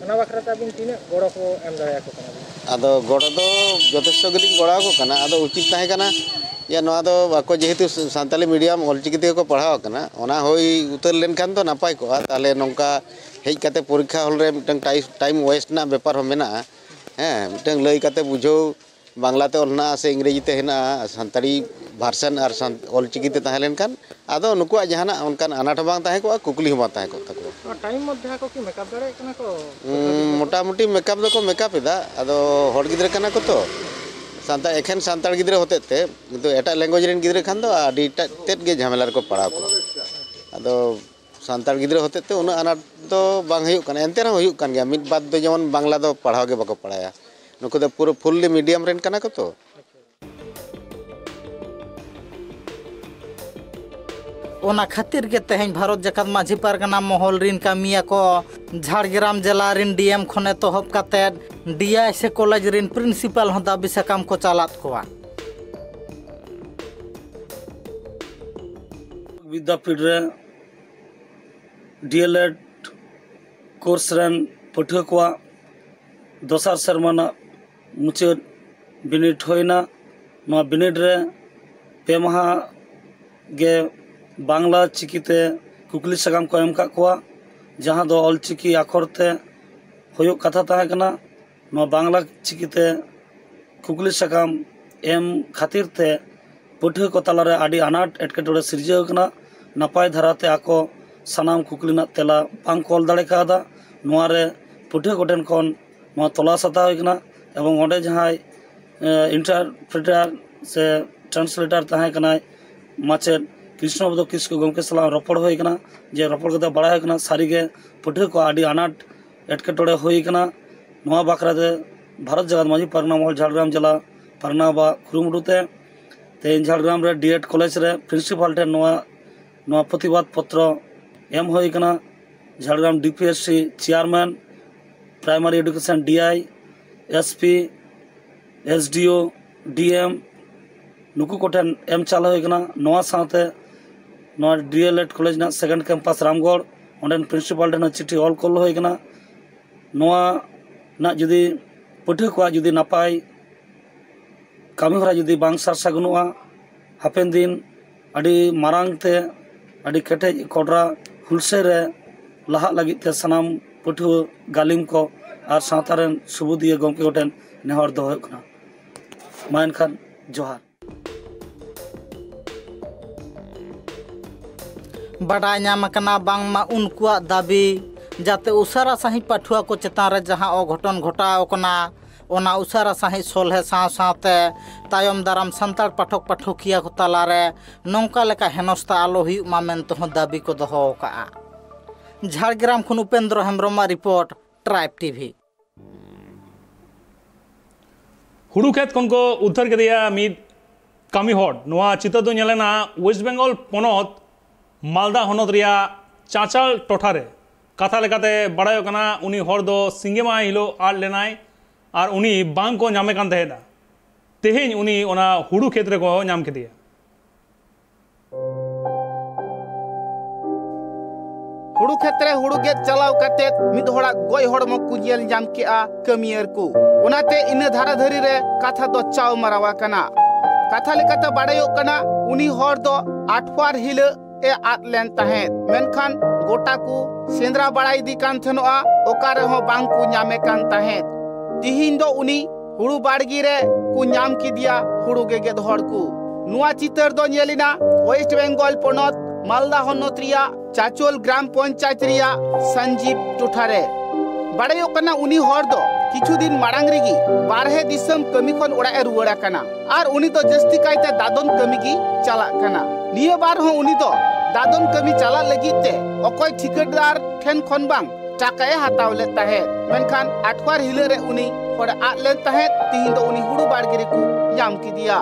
ᱚᱱᱟ ᱵᱟᱠᱷᱨᱟ ᱛᱮ ᱟᱹᱵᱤᱱ ᱛᱤᱱᱟᱹᱜ ᱜᱚᱲᱚ ᱠᱚ ᱮᱢ ᱫᱟᱲᱮᱭᱟᱠᱚ ᱠᱟᱱᱟ ᱵᱤᱱ? ᱟᱫᱚ ᱜᱚᱲᱚ ᱫᱚ ᱡᱚᱛᱷᱮᱥᱴᱚ ᱜᱮᱞᱤᱧ ᱜᱚᱲᱚ ᱟᱠᱚ ᱠᱟᱱᱟ᱾ ᱟᱫᱚ ᱩᱪᱤᱛ ᱛᱟᱦᱮᱸ ᱠᱟᱱᱟ ᱡᱮ ᱱᱚᱣᱟ ᱫᱚ ᱟᱠᱚ ᱡᱮᱦᱮᱛᱩ ᱥᱟᱱᱛᱟᱞᱤ ᱢᱤᱰᱤᱭᱟᱢ ᱚᱞᱪᱤᱠᱤ ᱛᱮᱜᱮ ᱠᱚ ᱯᱟᱲᱦᱟᱣ ᱟᱠᱟᱱᱟ, ᱚᱱᱟ ᱦᱩᱭ ᱩᱛᱟᱹᱨ ᱞᱮᱱᱠᱷᱟᱱ ᱫᱚ ᱱᱟᱯᱟᱭ ᱠᱚᱜᱼᱟ᱾ ᱛᱟᱦᱚᱞᱮ ᱱᱚᱝᱠᱟ ᱦᱮᱡ ᱠᱟᱛᱮ ᱯᱚᱨᱤᱠᱠᱷᱟ ᱦᱚᱞ ᱨᱮ ᱢᱤᱫᱴᱟᱝ ᱴᱟᱭᱤ-, ᱴᱟᱭᱤᱢ ᱳᱭᱮᱥᱴ ᱨᱮᱱᱟᱜ ᱵᱮᱯᱟᱨ ᱦᱚᱸ ᱢᱮᱱᱟᱜᱼᱟ᱾ ᱦᱮᱸ, ᱢᱤᱫᱴᱟᱝ ᱞᱟᱹᱭ ᱠᱟᱛᱮ ᱵᱩᱡᱷᱟᱹᱣ, ᱵᱟᱝᱞᱟ ᱛᱮ ᱚᱞ ᱦᱮᱱᱟᱜᱼᱟ ᱥᱮ ᱤᱝᱨᱮᱡᱤ ᱛᱮ ᱦᱮᱱᱟᱜᱼᱟ, ᱥᱟᱱᱛᱟᱲᱤ ᱵᱷᱟᱨᱥᱟᱱ ᱟᱨ ᱥᱟᱱ-, ᱚᱞᱪᱤᱠᱤ ᱛᱮ ᱛᱟᱦᱮᱸ ᱞᱮᱱᱠᱷᱟᱱ ᱟᱫᱚ ᱱᱩᱠᱩᱣᱟᱜ ᱡᱟᱦᱟᱱᱟᱜ ᱚᱱᱠᱟᱱ ᱟᱱᱟᱴ ᱦᱚᱸ ᱵᱟᱝ ᱛᱟᱦᱮᱸ ᱠᱚᱜᱼᱟ, ᱠᱩᱠᱞᱤ ᱦᱚᱸ ᱵᱟᱝ ᱛᱟᱦᱮᱸ ᱠᱚᱜ ᱛᱟᱠᱚᱣᱟ᱾ ᱱᱚᱣᱟ ᱴᱟᱭᱤᱢ ᱢᱚᱫᱽᱫᱷᱮ ᱟᱠᱚ ᱠᱤ ᱢᱮᱠᱟᱯ ᱫᱟᱲᱮᱭᱟᱜ ᱠᱟᱱᱟ ᱠᱚ? ᱩᱸ, ᱢᱚᱴᱟᱢᱩᱴᱤ ᱢᱮᱠᱟᱯ ᱫᱚᱠᱚ ᱢᱮᱠᱟᱯ ᱮᱫᱟ᱾ ᱟᱫᱚ ᱦᱚᱲ ᱜᱤᱫᱽᱨᱟᱹ ᱠᱟᱱᱟ ᱠᱚ ᱛᱚ, ᱥᱟᱱᱛᱟᱲ, ᱮᱠᱷᱮᱱ ᱥᱟᱱᱛᱟᱲ ᱜᱤᱫᱽᱨᱟᱹ ᱦᱚᱛᱮᱡ ᱛᱮ, ᱠᱤᱱᱛᱩ ᱮᱴᱟᱜ ᱞᱮᱝᱜᱩᱭᱮᱡᱽ ᱨᱮᱱ ᱜᱤᱫᱽᱨᱟᱹ ᱠᱷᱟᱱ ᱫᱚ ᱟᱹᱰᱤ ᱮᱴᱟᱜ ᱛᱮᱫ ᱜᱮ ᱡᱷᱟᱢᱮᱞᱟ ᱨᱮᱠᱚ ᱯᱟᱲᱟᱣ ᱠᱚᱜᱼᱟ᱾ ᱟᱫᱚ ᱥᱟᱱᱛᱟᱲ ᱜᱤᱫᱽᱨᱟᱹ ᱦᱚᱛᱮᱡ ᱛᱮ ᱩᱱᱟᱹᱜ ᱟᱱᱟᱴ ᱫᱚ ᱵᱟᱝ ᱦᱩᱭᱩᱜ ᱠᱟᱱᱟ, ᱮᱱᱛᱮ ᱨᱮᱦᱚᱸ ᱦᱩᱭᱩᱜ ᱠᱟᱱ ᱜᱮᱭᱟ᱾ ᱢᱤᱫ ᱵᱟᱨ ᱫᱚ ᱡᱮᱢᱚᱱ ᱵᱟᱝᱞᱟ ᱫᱚ ᱯᱟᱲᱦᱟᱣ ᱜᱮ ᱵᱟᱠᱚ ᱯᱟᱲᱦᱟᱭᱟ, ᱱᱩᱠᱩ ᱫᱚ ᱯᱩᱨᱟᱹ ᱯᱷᱩᱞᱞᱤ ᱢᱤᱰᱤᱭᱟᱢ ᱨᱮᱱ ᱠᱟᱱᱟ ᱠᱚ ᱛᱚ᱾ ᱚᱱᱟ ᱠᱷᱟᱹᱛᱤᱨ ᱜᱮ ᱛᱮᱦᱮᱧ ᱵᱷᱟᱨᱚᱛ ᱡᱟᱠᱟᱛ ᱢᱟᱹᱡᱷᱤ ᱯᱟᱨᱜᱟᱱᱟ ᱢᱚᱦᱚᱞ ᱨᱤᱱ ᱠᱟᱹᱢᱤᱭᱟᱹ ᱠᱚ ᱡᱷᱟᱲᱜᱨᱟᱢ ᱡᱮᱞᱟ ᱨᱤᱱ ᱰᱤ ᱮᱢ ᱠᱷᱚᱱ ᱮᱛᱚᱦᱚᱵ ᱠᱟᱛᱮ ᱰᱤ ᱟᱭ ᱥᱮ ᱠᱚᱞᱮᱡᱽ ᱨᱤᱱ ᱯᱨᱤᱱᱥᱤᱯᱟᱞ ᱦᱚᱸ ᱫᱟᱹᱵᱤ ᱥᱟᱠᱟᱢ ᱠᱚ ᱪᱟᱞᱟᱫ ᱠᱚᱣᱟ᱾ ᱵᱤᱫᱽᱫᱟᱯᱤᱴ ᱨᱮ ᱰᱤ ᱮᱞ ᱮᱰ ᱠᱳᱨᱥ ᱨᱮᱱ ᱯᱟᱹᱴᱷᱩᱣᱟᱹ ᱠᱚᱣᱟᱜ ᱫᱚᱥᱟᱨ ᱥᱮᱨᱢᱟ ᱨᱮᱱᱟᱜ ᱢᱩᱪᱟᱹᱫ ᱵᱤᱱᱤᱰ ᱦᱩᱭᱱᱟ᱾ ᱱᱚᱣᱟ ᱵᱤᱱᱤᱰ ᱨᱮ ᱯᱮ ᱢᱟᱦᱟ ᱜᱮ ᱵᱟᱝᱞᱟ ᱪᱤᱠᱤᱛᱮ ᱠᱩᱠᱞᱤ ᱥᱟᱠᱟᱢ ᱠᱚ ᱮᱢ ᱠᱟᱜ ᱠᱚᱣᱟ, ᱡᱟᱦᱟᱸ ᱫᱚ ᱚᱞᱪᱤᱠᱤ ᱟᱠᱷᱚᱨ ᱛᱮ ᱦᱩᱭᱩᱜ ᱠᱟᱛᱷᱟ ᱛᱟᱦᱮᱸ ᱠᱟᱱᱟ᱾ ᱱᱚᱣᱟ ᱵᱟᱝᱞᱟ ᱪᱤᱠᱤᱛᱮ ᱠᱩᱠᱞᱤ ᱥᱟᱠᱟᱢ ᱮᱢ ᱠᱷᱟᱹᱛᱤᱨ ᱛᱮ ᱯᱟᱹᱴᱷᱩᱣᱟᱹ ᱠᱚ ᱛᱟᱞᱟᱨᱮ ᱟᱹᱰᱤ ᱟᱱᱟᱴ ᱮᱴᱠᱮᱴᱚᱬᱮ ᱥᱤᱨᱡᱟᱹᱣ ᱠᱟᱱᱟ᱾ ᱱᱟᱯᱟᱭ ᱫᱷᱟᱨᱟᱛᱮ ᱟᱠᱚ ᱥᱟᱱᱟᱢ ᱠᱩᱠᱞᱤ ᱨᱮᱱᱟᱜ ᱛᱮᱞᱟ ᱵᱟᱝ ᱠᱚ ᱚᱞ ᱫᱟᱲᱮ ᱠᱟᱣᱫᱟ᱾ ᱱᱚᱣᱟ ᱨᱮ ᱯᱟᱹᱴᱷᱩᱣᱟᱹ ᱠᱚᱴᱷᱮᱱ ᱠᱷᱚᱱ ᱱᱚᱣᱟ ᱛᱚᱞᱟᱥ ᱦᱟᱛᱟᱣ ᱦᱩᱭ ᱠᱟᱱᱟ ᱮᱵᱚᱝ ᱚᱸᱰᱮ ᱡᱟᱦᱟᱸᱭ, ᱮ, ᱤᱱᱴᱟᱨᱯᱨᱤᱴᱟᱨ ᱥᱮ ᱴᱨᱟᱱᱥᱞᱮᱴᱟᱨ ᱛᱟᱦᱮᱸ ᱠᱟᱱᱟᱭ ᱢᱟᱪᱮᱫ ᱠᱨᱤᱥᱱᱚᱯᱚᱫᱚ ᱠᱤᱥᱠᱩ ᱜᱚᱢᱠᱮ ᱥᱟᱞᱟᱜ ᱨᱚᱯᱚᱲ ᱦᱩᱭ ᱠᱟᱱᱟ᱾ ᱡᱮ ᱨᱚᱯᱚᱲ ᱠᱟᱛᱮ ᱵᱟᱲᱟᱭ ᱦᱩᱭ ᱠᱟᱱᱟ ᱥᱟᱹᱨᱤᱜᱮ ᱯᱟᱹᱴᱷᱩᱣᱟᱹ ᱠᱚᱣᱟᱜ ᱟᱹᱰᱤ ᱟᱱᱟᱴ ᱮᱴᱠᱮᱴᱚᱬᱮ ᱦᱩᱭ ᱠᱟᱱᱟ᱾ ᱱᱚᱣᱟ ᱵᱟᱠᱷᱨᱟ ᱛᱮ ᱵᱷᱟᱨᱚᱛ ᱡᱟᱠᱟᱛ ᱢᱟᱹᱡᱷᱤ ᱯᱟᱨᱜᱟᱱᱟ ᱢᱚᱦᱚᱞ ᱡᱷᱟᱲᱜᱨᱟᱢ ᱡᱮᱞᱟ ᱯᱟᱨᱜᱟᱱᱟ ᱵᱟᱵᱟᱣᱟᱜ ᱠᱩᱨᱩᱢᱩᱴᱩ ᱛᱮ ᱛᱮᱦᱮᱧ ᱡᱷᱟᱲᱜᱨᱟᱢ ᱨᱮ ᱰᱤ ᱮᱰ ᱠᱚᱞᱮᱡᱽ ᱨᱮ ᱯᱨᱤᱱᱥᱤᱯᱟᱞ ᱴᱷᱮᱱ ᱱᱚᱣᱟ, ᱱᱚᱣᱟ ᱯᱨᱚᱛᱤᱵᱟᱫ ᱯᱚᱛᱨᱚ ᱮᱢ ᱦᱩᱭ ᱠᱟᱱᱟ᱾ Jhargram D P S C chairman, primary education D I, S P, S D O, D M, ᱱᱩᱠᱩ ᱠᱚᱴᱷᱮᱱ ᱮᱢ ᱪᱟᱞ ᱦᱩᱭ ᱠᱟᱱᱟ᱾ ᱱᱚᱣᱟ ᱥᱟᱶᱛᱮ ᱱᱚᱣᱟ D L Ed college ᱨᱮᱱᱟᱜ second campus ᱨᱟᱢᱜᱚᱲ, ᱚᱸᱰᱮᱱ principal ᱴᱷᱮᱱ ᱦᱚᱸ ᱪᱤᱴᱷᱤ ᱚᱞ ᱠᱚᱞ ᱦᱩᱭ ᱠᱟᱱᱟ᱾ ᱱᱚᱣᱟ ᱨᱮᱱᱟᱜ ᱡᱩᱫᱤ ᱯᱟᱹᱴᱷᱩᱣᱟᱹ ᱠᱚᱣᱟᱜ ᱡᱩᱫᱤ ᱱᱟᱯᱟᱭ ᱠᱟᱹᱢᱤ ᱦᱚᱨᱟ ᱡᱩᱫᱤ ᱵᱟᱝ ᱥᱟᱨ ᱥᱟᱹᱜᱩᱱᱚᱜᱼᱟ, ᱦᱟᱯᱮᱱ ᱫᱤᱱ ᱟᱹᱰᱤ ᱢᱟᱨᱟᱝ ᱛᱮ ᱟᱹᱰᱤ ᱠᱮᱴᱮᱡ ᱠᱚᱰᱨᱟ ᱦᱩᱞᱥᱟᱹᱭ ᱨᱮ ᱞᱟᱦᱟᱜ ᱞᱟᱹᱜᱤᱫ ᱛᱮ ᱥᱟᱱᱟᱢ ᱯᱟᱹᱴᱷᱩᱣᱟᱹ, ᱜᱟᱹᱞᱤᱢ ᱠᱚ ᱟᱨ ᱥᱟᱶᱛᱟ ᱨᱮᱱ ᱥᱩᱵᱩᱫᱤᱭᱟᱹ ᱜᱚᱢᱠᱮ ᱠᱚᱴᱷᱮᱱ ᱱᱮᱦᱚᱨ ᱫᱚᱦᱚ ᱦᱩᱭᱩᱜ ᱠᱟᱱᱟ᱾ ᱢᱟ ᱮᱱᱠᱷᱟᱱ ᱡᱚᱦᱟᱨ᱾ ᱵᱟᱰᱟᱭ ᱧᱟᱢ ᱟᱠᱟᱱᱟ ᱵᱟᱝᱢᱟ ᱩᱱᱠᱩᱣᱟᱜ ᱫᱟᱹᱵᱤ ᱡᱟᱛᱮ ᱩᱥᱟᱹᱨᱟ ᱥᱟᱺᱦᱤᱡ ᱯᱟᱹᱴᱷᱩᱣᱟᱹ ᱠᱚ ᱪᱮᱛᱟᱱ ᱨᱮ ᱡᱟᱦᱟᱸ ᱚᱜᱷᱚᱴᱚᱱ ᱜᱷᱚᱴᱟᱣ ᱟᱠᱟᱱᱟ, ᱚᱱᱟ ᱩᱥᱟᱹᱨᱟ ᱥᱟᱺᱦᱤᱡ ᱥᱚᱞᱦᱮ ᱥᱟᱶ ᱥᱟᱶᱛᱮ ᱛᱟᱭᱚᱢ ᱫᱟᱨᱟᱢ ᱥᱟᱱᱛᱟᱲ ᱯᱟᱴᱷᱚᱠ ᱯᱟᱴᱷᱚᱠᱤᱭᱟᱹ ᱠᱚ ᱛᱟᱞᱟᱨᱮ ᱱᱚᱝᱠᱟ ᱞᱮᱠᱟ ᱦᱮᱱᱚᱥᱛᱟ ᱟᱞᱚ ᱦᱩᱭᱩᱜ ᱢᱟ ᱢᱮᱱᱛᱮ ᱦᱚᱸ ᱫᱟᱹᱵᱤ ᱠᱚ ᱫᱚᱦᱚ ᱟᱠᱟᱫᱼᱟ᱾ ᱡᱷᱟᱲᱜᱨᱟᱢ ᱠᱷᱚᱱ ᱩᱯᱮᱱᱫᱨᱚ ᱦᱮᱢᱵᱨᱚᱢᱟᱜ ᱨᱤᱯᱳᱨᱴ, ᱴᱨᱟᱭᱤᱵᱽ ᱴᱤᱵᱷᱤ᱾ ᱦᱩᱲᱩ ᱠᱷᱮᱛ ᱠᱷᱚᱱ ᱠᱚ ᱩᱫᱽᱫᱷᱟᱹᱨ ᱠᱮᱫᱮᱭᱟ ᱢᱤᱫ ᱠᱟᱹᱢᱤ ᱦᱚᱲ᱾ ᱱᱚᱣᱟ ᱪᱤᱛᱟᱹᱨ ᱫᱚ ᱧᱮᱞ ᱮᱱᱟ ᱳᱭᱮᱥᱴ ᱵᱮᱝᱜᱚᱞ ᱯᱚᱱᱚᱛ ᱢᱟᱞᱫᱟ ᱦᱚᱱᱚᱛ ᱨᱮᱭᱟᱜ ᱪᱟᱸᱪᱟᱞ ᱴᱚᱴᱷᱟ ᱨᱮ᱾ ᱠᱟᱛᱷᱟ ᱞᱮᱠᱟᱛᱮ ᱵᱟᱲᱟᱭᱚᱜ ᱠᱟᱱᱟ, ᱩᱱᱤ ᱦᱚᱲ ᱫᱚ ᱥᱤᱸᱜᱮ ᱢᱟᱦᱟ ᱦᱤᱞᱳᱜ ᱟᱫ ᱞᱮᱱᱟᱭ ᱟᱨ ᱩᱱᱤ ᱵᱟᱝ ᱠᱚ ᱧᱟᱢᱮ ᱠᱟᱱ ᱛᱟᱦᱮᱸᱫᱼᱟ᱾ ᱛᱮᱦᱮᱧ ᱩᱱᱤ ᱚᱱᱟ ᱦᱩᱲᱩ ᱠᱷᱮᱛ ᱨᱮᱠᱚ ᱧᱟᱢ ᱠᱮᱫᱮᱭᱟ᱾ ᱦᱩᱲᱩ ᱠᱷᱮᱛ ᱨᱮ ᱦᱩᱲᱩ ᱜᱮᱫ ᱪᱟᱞᱟᱣ ᱠᱟᱛᱮ ᱢᱤᱫ ᱦᱚᱲᱟᱜ ᱜᱚᱡ ᱦᱚᱲᱢᱚ ᱠᱚ ᱧᱮᱞ ᱧᱟᱢ ᱠᱮᱜᱼᱟ ᱠᱟᱹᱢᱤᱭᱟᱹᱨ ᱠᱚ᱾ ᱚᱱᱟᱛᱮ ᱤᱱᱟᱹ ᱫᱷᱟᱨᱟ ᱫᱷᱟᱹᱨᱤ ᱨᱮ ᱠᱟᱛᱷᱟ ᱫᱚ ᱪᱟᱣ ᱢᱟᱨᱟᱣ ᱟᱠᱟᱱᱟ᱾ ᱠᱟᱛᱷᱟ ᱞᱮᱠᱟᱛᱮ ᱵᱟᱲᱟᱭᱚᱜ ᱠᱟᱱᱟ, ᱩᱱᱤ ᱦᱚᱲ ᱫᱚ ᱟᱴᱷᱣᱟᱨ ᱦᱤᱞᱳᱜ ᱮ ᱟᱫ ᱞᱮᱱ ᱛᱟᱦᱮᱸᱫ, ᱢᱮᱱᱠᱷᱟᱱ ᱜᱚᱴᱟ ᱠᱚ ᱥᱮᱸᱫᱽᱨᱟ ᱵᱟᱲᱟᱭ ᱤᱫᱤ ᱠᱟᱱ ᱛᱟᱦᱮᱱᱚᱜᱼᱟ, ᱚᱠᱟ ᱨᱮᱦᱚᱸ ᱵᱟᱝ ᱠᱚ ᱧᱟᱢᱮ ᱠᱟᱱ ᱛᱟᱦᱮᱸᱫ᱾ ᱛᱤᱦᱤᱧ ᱫᱚ ᱩᱱᱤ ᱦᱩᱲᱩ ᱵᱟᱲᱜᱮ ᱨᱮ ᱠᱚ ᱧᱟᱢ ᱠᱮᱫᱮᱭᱟ ᱦᱩᱲᱩ ᱜᱮᱜᱮᱫ ᱦᱚᱲ ᱠᱚ᱾ ᱱᱚᱣᱟ ᱪᱤᱛᱟᱹᱨ ᱫᱚ ᱧᱮᱞ ᱮᱱᱟ ᱳᱭᱮᱥᱴ ᱵᱮᱝᱜᱚᱞ ᱯᱚᱱᱚᱛ ᱢᱟᱞᱫᱟ ᱦᱚᱱᱚᱛ ᱨᱮᱭᱟᱜ ᱪᱟᱪᱳᱞ ᱜᱨᱟᱢ ᱯᱚᱧᱪᱟᱭᱮᱛ ᱨᱮᱭᱟᱜ ᱥᱟᱱᱡᱤᱵ ᱴᱚᱴᱷᱟ ᱨᱮ᱾ ᱵᱟᱲᱟᱭᱚᱜ ᱠᱟᱱᱟ, ᱩᱱᱤ ᱦᱚᱲ ᱫᱚ ᱠᱤᱪᱷᱩ ᱫᱤᱱ ᱢᱟᱲᱟᱝ ᱨᱮᱜᱮ ᱵᱟᱨᱦᱮ ᱫᱤᱥᱚᱢ ᱠᱟᱹᱢᱤ ᱠᱷᱚᱱ ᱚᱲᱟᱜ ᱮ ᱨᱩᱣᱟᱹᱲ ᱟᱠᱟᱱᱟ ᱟᱨ ᱩᱱᱤ ᱫᱚ ᱡᱟᱹᱥᱛᱤ ᱠᱟᱭᱛᱮ ᱫᱟᱫᱚᱱ ᱠᱟᱹᱢᱤ ᱜᱮ ᱪᱟᱞᱟᱜ ᱠᱟᱱᱟ᱾ ᱱᱤᱭᱟᱹ ᱵᱟᱨ ᱦᱚᱸ ᱩᱱᱤ ᱫᱚ ᱫᱟᱫᱚᱱ ᱠᱟᱹᱢᱤ ᱪᱟᱞᱟᱜ ᱞᱟᱹᱜᱤᱫ ᱛᱮ ᱚᱠᱚᱭ ᱴᱷᱤᱠᱟᱹᱫᱟᱨ ᱴᱷᱮᱱ ᱠᱷᱚᱱ ᱵᱟᱝ ᱴᱟᱠᱟᱭ ᱦᱟᱛᱟᱣ ᱞᱮᱫ ᱛᱟᱦᱮᱸᱫ, ᱢᱮᱱᱠᱷᱟᱱ ᱟᱴᱷᱣᱟᱨ ᱦᱤᱞᱳᱜ ᱨᱮ ᱩᱱᱤ ᱦᱚᱲ ᱟᱫ ᱞᱮᱱ ᱛᱟᱦᱮᱸᱫ᱾ ᱛᱤᱦᱤᱧ ᱫᱚ ᱩᱱᱤ ᱦᱩᱲᱩ ᱵᱟᱲᱜᱮ ᱨᱮᱠᱚ ᱧᱟᱢ ᱠᱮᱫᱮᱭᱟ᱾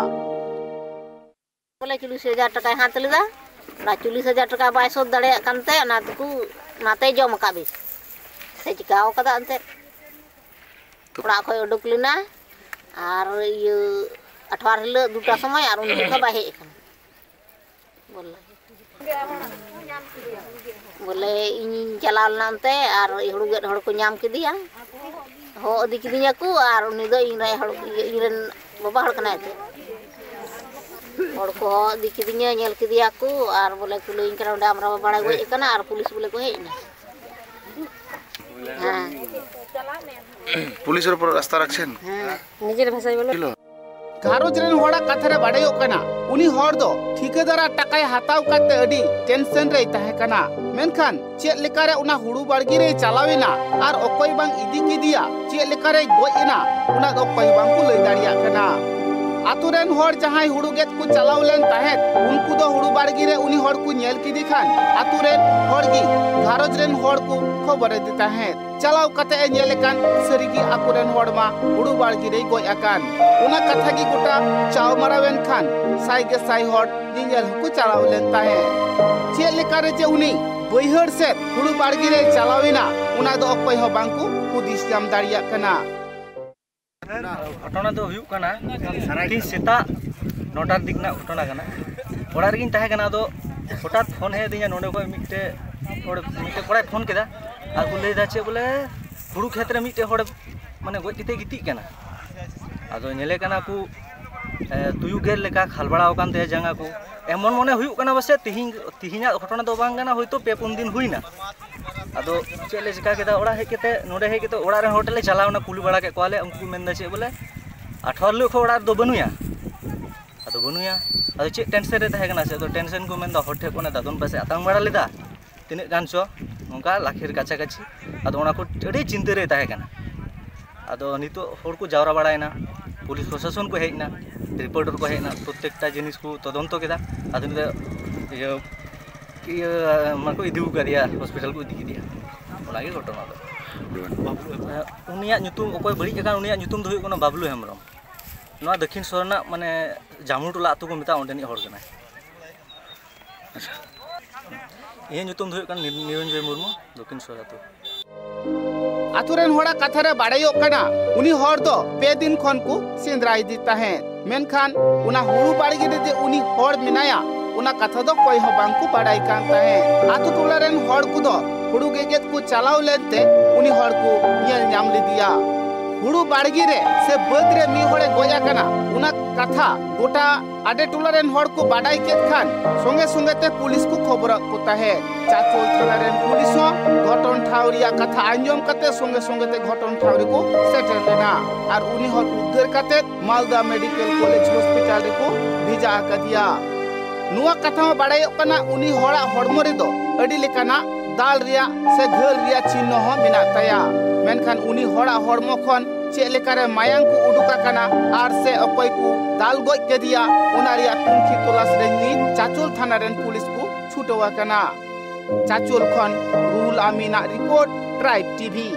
ᱵᱚᱞᱮ ᱪᱚᱞᱞᱤᱥ ᱦᱟᱡᱟᱨ ᱴᱟᱠᱟᱭ ᱦᱟᱛ ᱞᱮᱫᱟ᱾ ᱚᱱᱟ ᱪᱚᱞᱞᱤᱥ ᱦᱟᱡᱟᱨ ᱴᱟᱠᱟ ᱵᱟᱭ ᱥᱳᱫᱷ ᱫᱟᱲᱮᱭᱟᱜ ᱠᱟᱱᱛᱮ ᱚᱱᱟ ᱫᱚᱠᱚ, ᱚᱱᱟᱛᱮᱭ ᱡᱚᱢ ᱟᱠᱟᱫ ᱵᱤᱥ᱾ ᱥᱮ ᱪᱤᱠᱟᱹᱣ ᱠᱟᱫᱟ ᱮᱱᱛᱮᱫ᱾ ᱚᱲᱟᱜ ᱠᱷᱚᱡ ᱩᱰᱩᱠ ᱞᱮᱱᱟ ᱟᱨ ᱤᱭᱟᱹ ᱟᱴᱷᱣᱟᱨ ᱦᱤᱞᱳᱜ ᱫᱩᱴᱟ ᱥᱚᱢᱚᱭ ᱟᱨ ᱩᱱ ᱡᱚᱠᱷᱚᱱ ᱵᱟᱭ ᱦᱮᱡ ᱟᱠᱟᱱᱟ᱾ ᱵᱚᱞᱮ, ᱵᱚᱞᱮ ᱤᱧᱤᱧ ᱪᱟᱞᱟᱣ ᱞᱮᱱᱟ ᱚᱱᱛᱮ ᱟᱨ ᱦᱩᱲᱩ ᱜᱮᱫ ᱦᱚᱲ ᱠᱚ ᱧᱟᱢ ᱠᱮᱫᱮᱭᱟ, ᱦᱚᱦᱚ ᱤᱫᱤ ᱠᱤᱫᱤᱧᱟ ᱠᱚ ᱟᱨ ᱩᱱᱤ ᱫᱚ ᱤᱧ ᱨᱮᱱ ᱦᱚᱲ, ᱤᱧ ᱨᱮᱱ ᱵᱟᱵᱟ ᱦᱚᱲ ᱠᱟᱱᱟᱭ ᱮᱱᱛᱮᱫ᱾ ᱦᱚᱲ ᱠᱚ ᱦᱚᱦᱚ ᱤᱫᱤ ᱠᱤᱫᱤᱧᱟ, ᱧᱮᱞ ᱠᱮᱫᱮᱭᱟ ᱠᱚ ᱟᱨ ᱵᱚᱞᱮ ᱠᱚ ᱞᱟᱹᱭᱟᱹᱧ ᱠᱟᱱᱟ, "ᱚᱸᱰᱮ ᱟᱢᱨᱟ ᱵᱟᱵᱟ ᱦᱚᱲᱮ ᱜᱚᱡ ᱟᱠᱟᱱᱟ" ᱟᱨ ᱯᱩᱞᱤᱥ ᱵᱚᱞᱮ ᱠᱚ ᱦᱮᱡ ᱮᱱᱟ᱾ ᱦᱮᱸ᱾ पुलिस ऊपर रास्ता रखছেন? ᱦᱮᱸ, ᱱᱤᱡᱮᱨ ᱵᱷᱟᱥᱟᱭ ᱵᱚᱞᱚ᱾ ᱜᱷᱟᱨᱚᱸᱡᱽ ᱨᱮᱱ ᱦᱚᱲᱟᱜ ᱠᱟᱛᱷᱟ ᱨᱮ ᱵᱟᱰᱟᱭᱚᱜ ᱠᱟᱱᱟ, ᱩᱱᱤ ᱦᱚᱲ ᱫᱚ ᱴᱷᱤᱠᱟᱹᱫᱟᱨᱟᱜ ᱴᱟᱠᱟᱭ ᱦᱟᱛᱟᱣ ᱠᱟᱛᱮ ᱟᱹᱰᱤ ᱴᱮᱱᱥᱚᱱ ᱨᱮᱭ ᱛᱟᱦᱮᱸ ᱠᱟᱱᱟ᱾ ᱢᱮᱱᱠᱷᱟᱱ ᱪᱮᱫ ᱞᱮᱠᱟᱨᱮ ᱚᱱᱟ ᱦᱩᱲᱩ ᱵᱟᱲᱜᱮ ᱨᱮᱭ ᱪᱟᱞᱟᱣ ᱮᱱᱟ ᱟᱨ ᱚᱠᱚᱭ ᱵᱟᱝ ᱤᱫᱤ ᱠᱮᱫᱮᱭᱟ, ᱪᱮᱫ ᱞᱮᱠᱟᱨᱮᱭ ᱜᱚᱡ ᱮᱱᱟ, ᱚᱱᱟ ᱫᱚ ᱚᱠᱚᱭ ᱦᱚᱸ ᱵᱟᱝ ᱠᱚ ᱞᱟᱹᱭ ᱫᱟᱲᱮᱭᱟᱜ ᱠᱟᱱᱟ᱾ ᱟᱛᱳ ᱨᱮᱱ ᱦᱚᱲ ᱡᱟᱦᱟᱸᱭ ᱦᱩᱲᱩ ᱜᱮᱫ ᱠᱚ ᱪᱟᱞᱟᱣ ᱞᱮᱱ ᱛᱟᱦᱮᱸᱫ, ᱩᱱᱠᱩ ᱫᱚ ᱦᱩᱲᱩ ᱵᱟᱲᱜᱮ ᱨᱮ ᱩᱱᱤ ᱦᱚᱲ ᱠᱚ ᱧᱮᱞ ᱠᱮᱫᱮ ᱠᱷᱟᱱ ᱟᱛᱳ ᱨᱮᱱ ᱦᱚᱲ ᱜᱮ ᱜᱷᱟᱨᱚᱸᱡᱽ ᱨᱮᱱ ᱦᱚᱲ ᱠᱚ ᱠᱷᱚᱵᱚᱨ ᱟᱫᱮ ᱛᱟᱦᱮᱸᱫ᱾ ᱪᱟᱞᱟᱣ ᱠᱟᱛᱮ ᱮ ᱧᱮᱞ ᱮ ᱠᱟᱱ ᱥᱟᱹᱨᱤᱜᱮ ᱟᱠᱚ ᱨᱮᱱ ᱦᱚᱲ ᱢᱟ ᱦᱩᱲᱩ ᱵᱟᱲᱜᱮ ᱨᱮᱭ ᱜᱚᱡ ᱟᱠᱟᱱ᱾ ᱚᱱᱟ ᱠᱟᱛᱷᱟ ᱜᱮ ᱜᱚᱴᱟ ᱪᱟᱣᱢᱟᱨᱟᱣ ᱮᱱ ᱠᱷᱟᱱ ᱥᱟᱭ ᱜᱮ ᱥᱟᱭ ᱦᱚᱲ ᱧᱮᱧᱮᱞ ᱦᱚᱸᱠᱚ ᱪᱟᱞᱟᱣ ᱞᱮᱱ ᱛᱟᱦᱮᱸᱫ᱾ ᱪᱮᱫ ᱞᱮᱠᱟᱨᱮ ᱡᱮ ᱩᱱᱤ ᱵᱟᱹᱭᱦᱟᱹᱲ ᱥᱮᱫ ᱦᱩᱲᱩ ᱵᱟᱲᱜᱮ ᱨᱮᱭ ᱪᱟᱞᱟᱣ ᱮᱱᱟ, ᱚᱱᱟ ᱫᱚ ᱚᱠᱚᱭ ᱦᱚᱸ ᱵᱟᱝ ᱠᱚ ᱦᱩᱫᱤᱥ ᱧᱟᱢ ᱫᱟᱲᱮᱭᱟᱜ ᱠᱟᱱᱟ᱾ ᱜᱷᱚᱴᱚᱱᱟ ᱫᱚ ᱦᱩᱭᱩᱜ ᱠᱟᱱᱟ, ᱛᱤᱦᱤᱧ ᱥᱮᱛᱟᱜ ᱱᱚᱴᱟ ᱫᱤᱠ ᱨᱮᱱᱟᱜ ᱜᱷᱚᱴᱚᱱᱟ ᱠᱟᱱᱟ᱾ ᱚᱲᱟᱜ ᱨᱮᱜᱤᱧ ᱛᱟᱦᱮᱸ ᱠᱟᱱᱟ, ᱟᱫᱚ ᱦᱚᱴᱟᱛ ᱯᱷᱳᱱ ᱦᱮᱡ ᱟᱹᱫᱤᱧᱟ, ᱱᱚᱰᱮ ᱠᱷᱚᱱ ᱢᱤᱫᱴᱮᱡ ᱦᱚᱲ, ᱢᱤᱫᱴᱮᱡ ᱠᱚᱲᱟᱭ ᱯᱷᱳᱱ ᱠᱮᱫᱟ ᱟᱨ ᱠᱚ ᱞᱟᱹᱭᱫᱟ ᱪᱮᱫ ᱵᱚᱞᱮ ᱦᱩᱲᱩ ᱠᱷᱮᱛ ᱨᱮ ᱢᱤᱫᱴᱮᱡ ᱦᱚᱲ ᱢᱟᱱᱮ ᱜᱚᱡ ᱠᱟᱛᱮ ᱜᱤᱛᱤᱡ ᱠᱟᱱᱟ᱾ ᱟᱫᱚ ᱧᱮᱞᱮ ᱠᱟᱱᱟ ᱠᱚ, ᱮ, ᱛᱩᱭᱩ ᱜᱮᱨ ᱞᱮᱠᱟ ᱠᱷᱟᱞ ᱵᱟᱲᱟᱣ ᱟᱠᱟᱱ ᱛᱟᱭᱟ ᱡᱟᱸᱜᱟ ᱠᱚ᱾ ᱮᱢᱚᱱ ᱢᱚᱱᱮ ᱦᱩᱭᱩᱜ ᱠᱟᱱᱟ ᱯᱟᱥᱮᱡ ᱛᱤᱦᱤᱧ, ᱛᱤᱦᱤᱧᱟᱜ ᱜᱷᱚᱴᱚᱱᱟ ᱫᱚ ᱵᱟᱝ ᱠᱟᱱᱟ, ᱦᱳᱭᱛᱳ ᱯᱮ ᱯᱩᱱ ᱫᱤᱱ ᱦᱩᱭᱱᱟ᱾ ᱟᱫᱚ ᱪᱮᱫ ᱞᱮ ᱪᱤᱠᱟ ᱠᱮᱫᱟ, ᱚᱲᱟᱜ ᱦᱮᱡ ᱠᱟᱛᱮ, ᱱᱚᱰᱮ ᱦᱮᱡ ᱠᱟᱛᱮ ᱚᱲᱟᱜ ᱨᱮᱱ ᱦᱚᱲ ᱴᱷᱮᱱ ᱞᱮ ᱪᱟᱞᱟᱣ ᱮᱱᱟ, ᱠᱩᱞᱤ ᱵᱟᱲᱟ ᱠᱮᱫ ᱠᱚᱣᱟᱞᱮ, ᱩᱱᱠᱩ ᱠᱚ ᱢᱮᱱᱫᱟ ᱪᱮᱫ ᱵᱚᱞᱮ ᱟᱴᱷᱣᱟᱨ ᱦᱤᱞᱳᱜ ᱠᱷᱚᱱ ᱚᱲᱟᱜ ᱨᱮᱫᱚ ᱵᱟᱹᱱᱩᱭᱟ᱾ ᱟᱫᱚ ᱵᱟᱹᱱᱩᱭᱟ, ᱟᱫᱚ ᱪᱮᱫ ᱴᱮᱱᱥᱮᱱ ᱨᱮ ᱛᱟᱦᱮᱸ ᱠᱟᱱᱟ ᱥᱮ, ᱟᱫᱚ ᱴᱮᱱᱥᱮᱱ ᱠᱚ ᱢᱮᱱᱫᱟ ᱦᱚᱲ ᱴᱷᱮᱱ ᱠᱷᱚᱱᱮ ᱫᱟᱫᱚᱱ ᱯᱟᱥᱮ ᱟᱛᱟᱝ ᱵᱟᱲᱟ ᱞᱮᱫᱟ, ᱛᱤᱱᱟᱹᱜ ᱜᱟᱱ ᱪᱚ ᱱᱚᱝᱠᱟ ᱞᱟᱠᱷᱮᱨ ᱠᱟᱪᱷᱟ ᱠᱟᱪᱷᱤ᱾ ᱟᱫᱚ ᱚᱱᱟ ᱠᱚ ᱟᱹᱰᱤ ᱪᱤᱱᱛᱟᱹ ᱨᱮ ᱛᱟᱦᱮᱸ ᱠᱟᱱᱟ᱾ ᱟᱫᱚ ᱱᱤᱛᱚᱜ ᱦᱚᱲ ᱠᱚ ᱡᱟᱣᱨᱟ ᱵᱟᱲᱟᱭᱮᱱᱟ, ᱯᱩᱞᱤᱥ ᱯᱨᱚᱥᱟᱥᱚᱱ ᱠᱚ ᱦᱮᱡ ᱮᱱᱟ, ᱨᱤᱯᱳᱨᱴᱟᱨ ᱠᱚ ᱦᱮᱡ ᱮᱱᱟ, ᱯᱨᱚᱛᱛᱮᱠᱴᱟ ᱡᱤᱱᱤᱥ ᱠᱚ ᱛᱚᱫᱚᱱᱛᱚ ᱠᱮᱫᱟ᱾ ᱟᱫᱚ ᱱᱤᱛᱚᱜ ᱤᱭᱟᱹ, ᱤᱭᱟᱹ ᱢᱟᱱᱮ ᱠᱚ ᱤᱫᱤ ᱠᱟᱫᱮᱭᱟ, ᱦᱚᱥᱯᱤᱴᱟᱞ ᱠᱚ ᱤᱫᱤ ᱠᱮᱫᱮᱭᱟ᱾ ᱚᱱᱟᱜᱮ ᱜᱷᱚᱴᱚᱱᱟ ᱫᱚ᱾ ᱩᱱᱤᱭᱟᱜ ᱧᱩᱛᱩᱢ, ᱚᱠᱚᱭ ᱵᱟᱹᱲᱤᱡ ᱟᱠᱟᱱ, ᱩᱱᱤᱭᱟᱜ ᱧᱩᱛᱩᱢ ᱫᱚ ᱦᱩᱭᱩᱜ ᱠᱟᱱᱟ ᱵᱟᱵᱞᱩ ᱦᱮᱢᱵᱨᱚᱢ᱾ ᱱᱚᱣᱟ ᱫᱚᱠᱠᱷᱤᱱ ᱥᱚᱨ ᱨᱮᱱᱟᱜ ᱢᱟᱱᱮ ᱡᱟᱢᱩ ᱴᱚᱞᱟ ᱟᱹᱛᱩ ᱠᱚ ᱢᱮᱛᱟᱜᱼᱟ, ᱚᱸᱰᱮᱱᱤᱡ ᱦᱚᱲ ᱠᱟᱱᱟᱭ᱾ ᱤᱧᱟᱹᱜ ᱧᱩᱛᱩᱢ ᱫᱚ ᱦᱩᱭᱩᱜ ᱠᱟᱱᱟ ᱱᱤᱨ- ᱱᱤᱨᱚᱧᱡᱚᱭ ᱢᱩᱨᱢᱩ, ᱫᱚᱠᱠᱷᱤᱱ ᱥᱚᱦᱚᱨ ᱟᱹᱛᱩ᱾ ᱟᱛᱳ ᱨᱮᱱ ᱦᱚᱲᱟᱜ ᱠᱟᱛᱷᱟ ᱨᱮ ᱵᱟᱲᱟᱭᱚᱜ ᱠᱟᱱᱟ, ᱩᱱᱤ ᱦᱚᱲ ᱫᱚ ᱯᱮ ᱫᱤᱱ ᱠᱷᱚᱱ ᱠᱚ ᱥᱮᱸᱫᱽᱨᱟ ᱤᱫᱤ ᱛᱟᱦᱮᱸᱫ, ᱢᱮᱱᱠᱷᱟᱱ ᱚᱱᱟ ᱦᱩᱲᱩ ᱵᱟᱲᱜᱮ ᱨᱮ ᱡᱮ ᱩᱱᱤ ᱦᱚᱲ ᱢᱮᱱᱟᱭᱟ, ᱚᱱᱟ ᱠᱟᱛᱷᱟ ᱫᱚ ᱚᱠᱚᱭ ᱦᱚᱸ ᱵᱟᱝ ᱠᱚ ᱵᱟᱲᱟᱭ ᱠᱟᱱ ᱛᱟᱦᱮᱸᱫ᱾ ᱟᱛᱳ ᱴᱚᱞᱟ ᱨᱮᱱ ᱦᱚᱲ ᱠᱚᱫᱚ ᱦᱩᱲᱩ ᱜᱮᱜᱮᱫ ᱠᱚ ᱪᱟᱞᱟᱣ ᱞᱮᱱᱛᱮ ᱩᱱᱤ ᱦᱚᱲ ᱠᱚ ᱧᱮᱞ ᱧᱟᱢ ᱞᱮᱫᱮᱭᱟ᱾ ᱦᱩᱲᱩ ᱵᱟᱲᱜᱮ ᱨᱮ ᱥᱮ ᱵᱟᱹᱫᱽ ᱨᱮ ᱢᱤᱫ ᱦᱚᱲᱮ ᱜᱚᱡ ᱟᱠᱟᱱᱟ, ᱚᱱᱟ ᱠᱟᱛᱷᱟ ᱜᱚᱴᱟ ᱟᱰᱮ ᱴᱚᱞᱟ ᱨᱮᱱ ᱦᱚᱲ ᱠᱚ ᱵᱟᱰᱟᱭ ᱠᱮᱫ ᱠᱷᱟᱱ, ᱥᱚᱸᱜᱮ ᱥᱚᱸᱜᱮ ᱛᱮ ᱯᱩᱞᱤᱥ ᱠᱚ ᱠᱷᱚᱵᱚᱨᱟᱫ ᱠᱚ ᱛᱟᱦᱮᱸᱫ᱾ ᱪᱟᱪᱳᱞ ᱛᱷᱟᱱᱟ ᱨᱮᱱ ᱯᱩᱞᱤᱥ ᱦᱚᱸ ᱜᱷᱚᱴᱚᱱ ᱴᱷᱟᱶ ᱨᱮᱭᱟᱜ ᱠᱟᱛᱷᱟ ᱟᱸᱡᱚᱢ ᱠᱟᱛᱮ ᱥᱚᱸᱜᱮ ᱥᱚᱸᱜᱮ ᱛᱮ ᱜᱷᱚᱴᱚᱱ ᱴᱷᱟᱶ ᱨᱮᱠᱚ ᱥᱮᱴᱮᱨ ᱞᱮᱱᱟ ᱟᱨ ᱩᱱᱤ ᱦᱚᱲ ᱩᱫᱽᱫᱷᱟᱹᱨ ᱠᱟᱛᱮ ᱢᱟᱞᱫᱟ ᱢᱮᱰᱤᱠᱮᱞ ᱠᱚᱞᱮᱡᱽ ᱦᱚᱥᱯᱤᱴᱟᱞ ᱨᱮᱠᱚ ᱵᱷᱮᱡᱟ ᱟᱠᱟᱫᱮᱭᱟ᱾ ᱱᱚᱣᱟ ᱠᱟᱛᱷᱟ ᱦᱚᱸ ᱵᱟᱲᱟᱭᱚᱜ ᱠᱟᱱᱟ, ᱩᱱᱤ ᱦᱚᱲᱟᱜ ᱦᱚᱲᱢᱚ ᱨᱮᱫᱚ ᱟᱹᱰᱤ ᱞᱮᱠᱟᱱᱟᱜ ᱫᱟᱞ ᱨᱮᱭᱟᱜ ᱥᱮ ᱜᱷᱟᱹᱞ ᱨᱮᱭᱟᱜ ᱪᱤᱱᱦᱚ ᱦᱚᱸ ᱢᱮᱱᱟᱜ ᱛᱟᱭᱟ, ᱢᱮᱱᱠᱷᱟᱱ ᱩᱱᱤ ᱦᱚᱲᱟᱜ ᱦᱚᱲᱢᱚ ᱠᱷᱚᱱ ᱪᱮᱫ ᱞᱮᱠᱟᱨᱮ ᱢᱟᱭᱟᱝ ᱠᱚ ᱩᱰᱩᱠ ᱟᱠᱟᱱᱟ ᱟᱨ ᱥᱮ ᱚᱠᱚᱭ ᱠᱚ ᱫᱟᱞ ᱜᱚᱡ ᱠᱮᱫᱮᱭᱟ, ᱚᱱᱟ ᱨᱮᱭᱟᱜ ᱛᱩᱱᱠᱷᱤ ᱛᱚᱞᱟᱥ ᱨᱮ ᱱᱤᱛ ᱪᱟᱪᱳᱞ ᱛᱷᱟᱱᱟ ᱨᱮᱱ ᱯᱩᱞᱤᱥ ᱠᱚ ᱪᱷᱩᱴᱟᱹᱣ ᱟᱠᱟᱱᱟ᱾ ᱪᱟᱪᱳᱞ ᱠᱷᱚᱱ ᱨᱩᱦᱩᱞ ᱟᱢᱤᱱᱟᱜ ᱨᱤᱯᱳᱨᱴ, ᱴᱨᱟᱭᱤᱵ ᱴᱤᱵᱷᱤ᱾